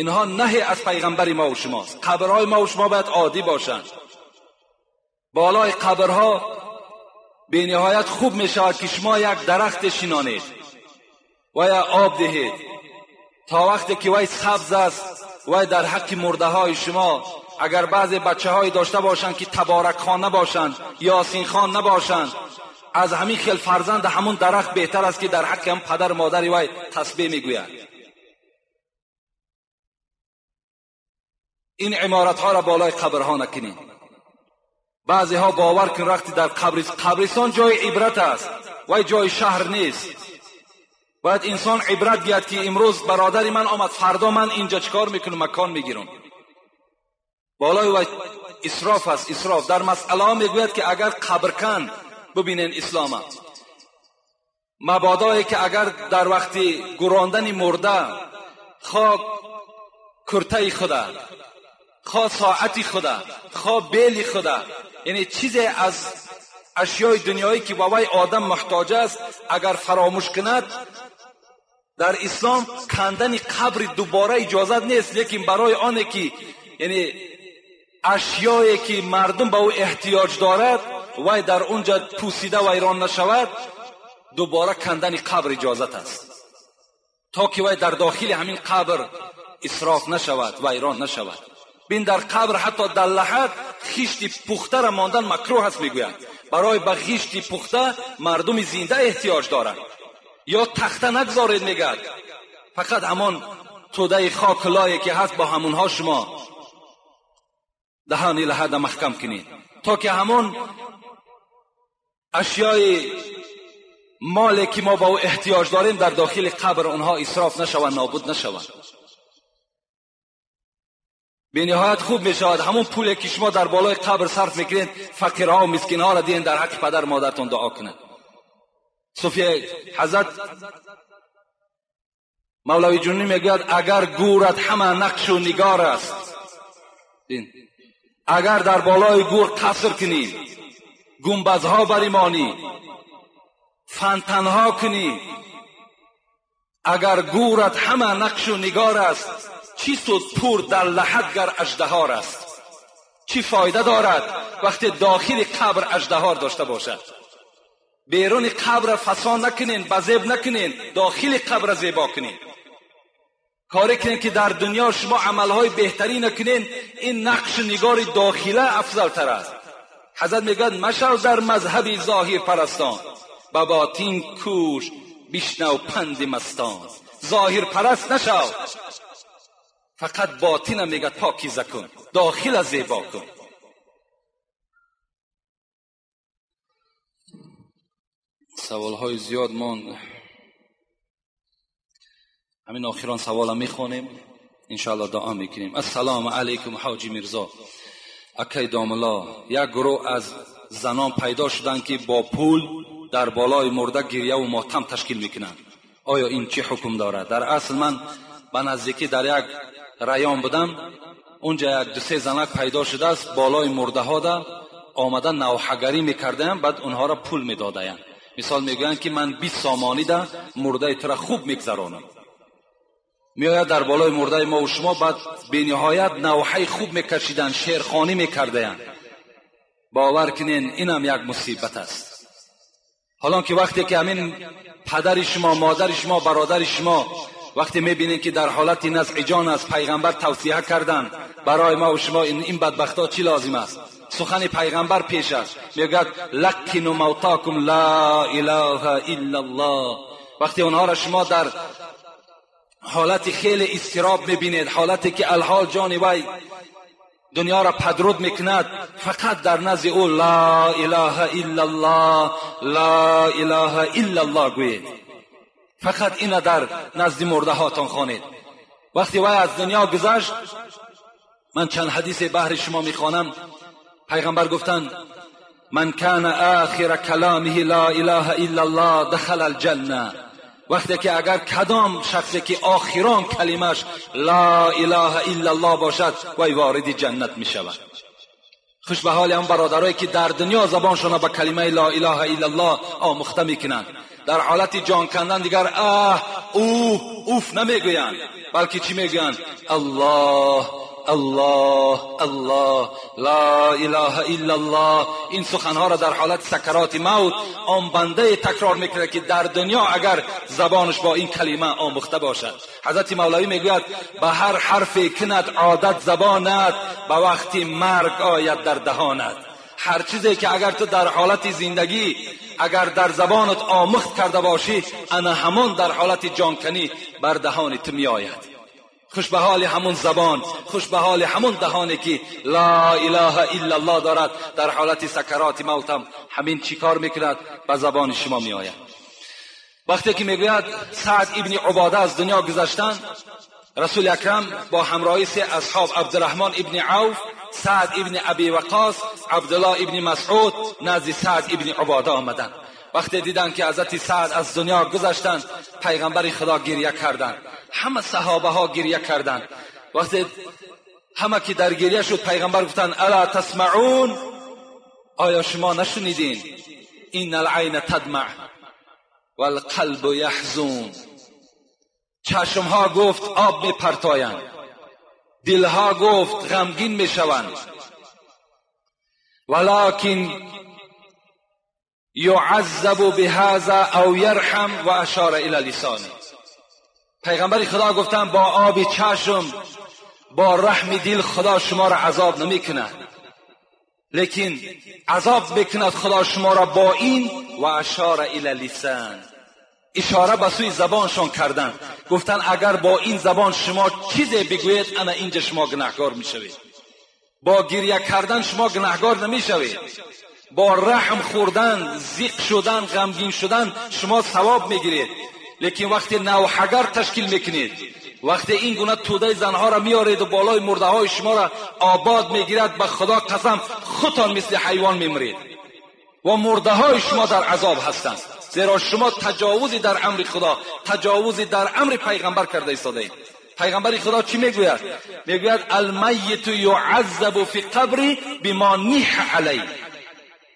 Инҳо наҳе аз пайғамбари мо ва шумост. Қабрҳои мо ва шумо бояд оддӣ бошанд. Болои қабрҳо бениҳоят хуб мешавад ки шумо як дарахте шинонед ва я об диҳед то вақте ки вай сабз аст, вай дар ҳаққи мурдаҳои шумо. Агар баъзе бачаҳое дошта бошанд ки таборакхон набошанд, ёсинхон набошанд, аз ҳамин хел фарзанд ҳамун дарахт беҳтар аст ки дар ҳаққи ҳам падар модари вай тасбеҳ мегӯяд. Ин иморатҳоро болои қабрҳо накунед. Баъзеҳо бовар кун вақте дар қабристон ҷои ибрат аст, вай ҷои шаҳр нест. Бояд инсон ибрат гирад ки имрӯз бародари ман омад, фардо ман инҷа чикор мекунам, макон мегирам. Болои вай исроф аст, исроф. Дар масъалаҳо мегӯяд ки агар қабркан бибинен ислома, мабодое ки агар дар вақти гурондани мурда хо куртаи худа, хо соати худа, хо бели худа, яъне чизе аз ашёи дунёӣ ки ба вай одам муҳтоҷ аст, агар фаромӯш кунад, дар ислом кандани қабри дубора иҷозат нест. Лекин барои оне ки яъне ашёе ки мардум ба ӯ эҳтиёҷ дорад, вай дар унҷа пӯсида вайрон нашавад, дубора кандани қабр иҷозат аст, то ки вай дар дохили ҳамин қабр исроф нашавад, вайрон нашавад. Бин дар қабр ҳатто дар лаҳад хишти пухтара мондан макрӯҳ аст мегӯяд. Барои ба хишти пухта мардуми зинда эҳтиёҷ дорад. Ё тахта нагзоред мегӯяд, фақат ҳамон тӯдаи хок лое ки ҳаст бо ҳамонҳо шумо даҳони лаҳада маҳкам кунед, то ки ҳамон ашёи моле ки мо ба ӯ эҳтиёҷ дорем дар дохили қабр онҳо исроф нашаванд, нобуд нашаванд. Бениҳоят хуб мешавад ҳамон пуле ки шумо дар болои қабр сарф мекунед, фақирҳо ва мискинҳоро диҳед, дар ҳаққи падар модаратон дуо кунад. Суфия ҳазрат Мавлавӣ Ҷунӣ мегӯяд агар гӯрат ҳама нақшу нигор аст, агар дар болои гӯр қаср кунӣ, гунбазҳо баримонӣ, фонтанҳо кунӣ, агар гӯрат ҳама нақшу нигор аст, чӣ суд пур дар лаҳад гар аждаҳор аст? Чӣ фоида дорад вақте дохили қабр аждаҳор дошта бошад? Беруни қабр фасон накунен, базеб накунен, дохили қабр зебо кунен. Коре кунен ки дар дунё шумо амалҳои беҳтарин накунен, ин нақшу нигори дохила афзалтар аст. ҳазрат мегӯяд машав дар мазҳаби зоҳирпарастон, ба ботин кӯш бишнав панди мастон. Зоҳирпараст нашав, фақат ботина мегӯяд покиза кун, дохила зебо кун. Саволҳои зиёд монд. Ҳамин охирон савола мехонем, иншоалло дуо мекунем. Ассалому алайкум ҳоҷи Мирзо. Акай домулло, як гурӯҳ аз занон пайдо шуданд ки бо пул дар болои мурда гирьяву мотам ташкил мекунанд. Оё ин чӣ ҳукм дорад? Дар асл ман ба наздикӣ дар як район будам, унҷа як ду-се занак пайдо шудааст, болои мурдаҳода омада навҳагарӣ мекардаянд, баъд онҳоро пул медодаянд. Мисол мегӯянд ки ман 20 сомонида мурдаи тура хуб мегзаронам. Меояд дар болои мурдаи мо ва шумо, баъд бениҳоят навҳаи хуб мекашиданд, шеърхонӣ мекардаянд. Бовар кунен, инам як мусибат аст. ҳолон ки вақте ки ҳамин падари шумо, модари шумо, бародари шумо вақте мебинед ки дар ҳолати назъи ҷон аст, пайғамбар тавсия карданд барои мо ва шумо ин бадбахтҳо чӣ лозим аст? Сухани пайғамбар пеш аст, мегӯяд лаққину мавтокум ла илаҳа иллаллоҳ. Вақте онҳоро шумо дар ҳолати хеле изтироб мебинед, ҳолате ки алҳол ҷони вай дунёро падруд мекунад, фақат дар назди ӯ ла илаҳа иллаллоҳ, ла илаҳа иллаллоҳ гӯед. Фақат ина дар назди мурдаҳотон хонед. Вақте вай аз дунё гузашт, ман чанд ҳадисе баҳри шумо мехонам. Пайғамбар гуфтанд ман кана охира каломиҳи ла илаҳа иллаллоҳ дахала алҷанна. Вақте ки агар кадом шахсе ки охирон калимаш ла илаҳа иллаллоҳ бошад, вай вориди ҷаннат мешавад. Хуш ба ҳоли он бародарое ки дар дунё забоншонро ба калимаи ла илаҳа иллаллоҳ омӯхта мекунанд. Дар ҳолати ҷон кандан дигар аҳ, уҳ, уф намегӯянд, балки чӣ мегӯянд? Аллоҳ, аллоҳ, аллоҳ, ла илаҳа иллаллоҳ. Ин суханҳоро дар ҳолати сакароти мавт он бандае такрор мекунад ки дар дунё агар забонаш бо ин калима омӯхта бошад. ҳазрати Мавлавӣ мегӯяд ба ҳар ҳарфе кунад одат забонат, ба вақти марг ояд дар даҳонат. Ҳар чизе ки агар ту дар ҳолати зиндагӣ агар дар забонат омӯхт карда бошӣ, ана ҳамон дар ҳолати ҷонканӣ бар даҳони ту меояд. Хуш ба ҳоли ҳамон забон, хуш ба ҳоли ҳамон даҳоне ки ла илаҳа иллаллоҳ дорад, дар ҳолати сакароти мавтам ҳамин чӣ кор мекунад? Ба забони шумо меояд. Вақте ки мегӯяд Саъд ибни Убода аз дунё гузаштанд, Расули Акрам бо ҳамроҳи се асҳоб Абдурраҳмон ибни Авф, Саъд ибни Аби Ваққос, Абдуллоҳ ибни Масъуд назди Саъд ибни Убода омаданд. Вақте диданд ки ҳазрати Саъд аз дунё гузаштанд, пайғамбари Худо гирья карданд. Ҳама саҳобаҳо гирья карданд. Вақте ҳама ки дар гирья шуд, пайғамбар гуфтанд ала тасмаун, оё шумо нашунидин? инна алайна тадмаъ валқалбу яҳзун. Чашмҳо гуфт об мепартоянд, дилҳо гуфт ғамгин мешаванд, валакин юъаззабу биҳаза ав ярҳам ва ашора ила лисони. Пайғамбари Худо гуфтанд бо оби чашм, бо раҳми дил Худо шуморо азоб намекунад, лекин азоб мекунад Худо шуморо бо ин ва ашора ила лисан. Ишора ба сӯи забоншон карданд, гуфтанд агар бо ин забон шумо чизе бигӯед, ана инҷа шумо гунаҳкор мешавед. Бо гирья кардан шумо гунаҳкор намешавед, бо раҳм хӯрдан, зиқ шудан, ғамгин шудан шумо савоб мегиред. Лекин вақте навҳагар ташкил мекунед, وقتی این گونه توده زنها را میارید و بالای مرده های شما را آباد میگیرد، به خدا قسم خودتان مثل حیوان میمرید و مرده های شما در عذاب هستند، زیرا شما تجاوزی در امر خدا، تجاوزی در امر پیغمبر کرده ایستاده اید. پیغمبر خدا چی میگوید؟ میگوید المیت یعذب فی قبری بما نیح علیه.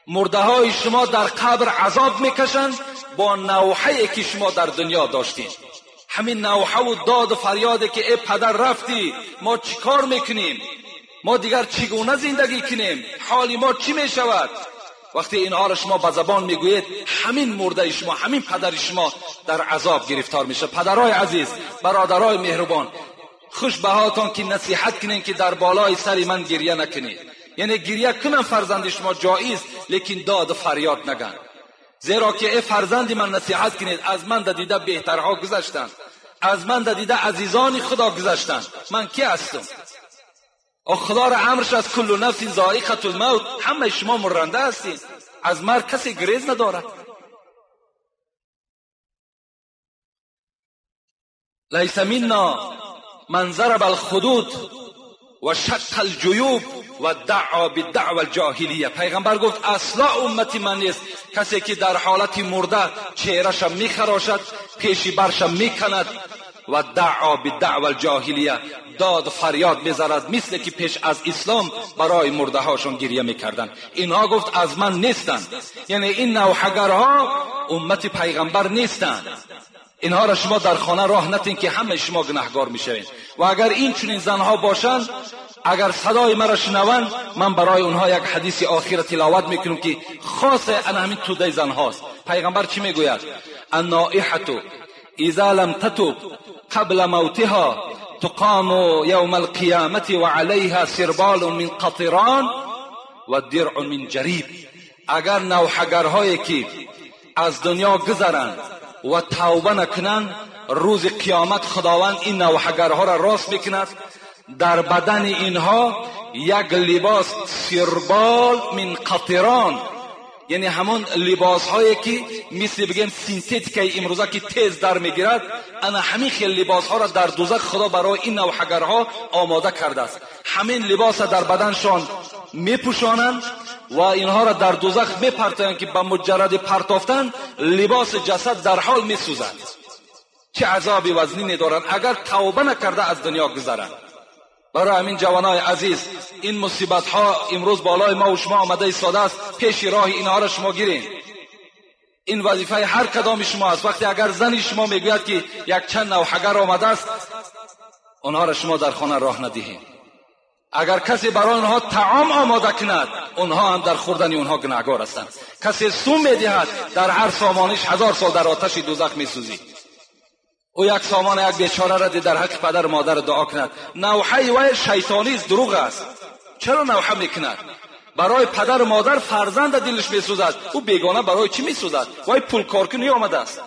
مرده های شما در قبر عذاب میکشند با نوحه که شما در دنیا داشتید. همین نوحه و داد و فریاده که ای پدر رفتی، ما چیکار میکنیم؟ ما دیگر چگونه زندگی کنیم؟ حال ما چی میشود؟ وقتی اینها را شما به زبان میگویید، همین مرده شما، همین پدر شما در عذاب گرفتار میشه. پدرای عزیز، برادرای مهربان، خوش به حالتان که نصیحت کنین که در بالای سر من گریه نکنید. یعنی گریه کنن فرزند شما جایز، لیکن داد و فریاد نگن، زیرا که ای فرزند من نصیحت کنید، از من دیده بهترها گذشتند، از من دیده عزیزان خدا گذشتند، من کی هستم؟ خدا را امرش از کل نفس ذائقه الموت، همه شما مرنده هستید، از مرگ کسی گریز ندارد. لیس منا من ضرب الخدود و شق الجیوب و دعا بالدعوى الجاهلیه. پیغمبر گفت اصلا امتی من نیست کسی که در حالت مرده چهره‌ش میخراشد، پیشی برش میکند و دعا بالدعوى الجاهلیه، داد فریاد میزند مثل که پیش از اسلام برای مرده هاشون گریه میکردن. اینها گفت از من نیستند، یعنی این نوحه‌گرها امت پیغمبر نیستند. اینها را شما در خانه راه نتین که همه شما گناهگار میشوین. و اگر این چنین زنها باشند، اگر صدای مرا شنوند، من برای اونها یک حدیث آخر تلاوت میکنم که خاص انا همین توده زنهاست. پیغمبر چی میگوید؟ النائحة اذا لم تتب قبل موتها تقام یوم القیامة وعليها سربال من قطران و درع من جریب. اگر نوحه‌گرهایی که از دنیا گذرند و توبه نکنند، روز قیامت خداوند این نوحه‌گرها را راست میکند، در بدن اینها یک لباس سربال من قطران، یعنی همون لباس هایی که مثل بگیم سینتتیک امروزه که تیز در میگیرد، انا همین خیلی لباس ها را در دوزخ خدا برای این نوحه‌گرها آماده کرده است. همین لباس را در بدنشان میپوشانند و اینها را در دوزخ میپرتایند که به مجرد پرتافتن لباس جسد در حال میسوزد. چه عذابی وزنینی دارند اگر توبه نکرده از دنیا گذرند. برای همین جوانای عزیز، این مصیبت ها امروز بالای ما و شما آمده ایستاده است، پیش راه اینها را شما گیرین. این وظیفه هر کدام شما است. وقتی اگر زنی شما میگوید که یک چند نوحه‌گر آمده است، آنها را شما در خانه راه ندهید. اگر کسی برای آنها طعام آماده کند، آنها هم در خوردن آنها گناهگار هستند. کسی سوم میدهد، در هر سامانش 1000 سال در آتش دوزخ میسوزی. او یک سامان یک بیچاره را در حق پدر مادر دعا کند. نوحه وی شیطانی است، دروغ است. چرا نوحه میکند؟ برای پدر و مادر فرزند دلش میسوزد، او بیگانه برای چی میسوزد؟ وی پول کارکنی آمده است.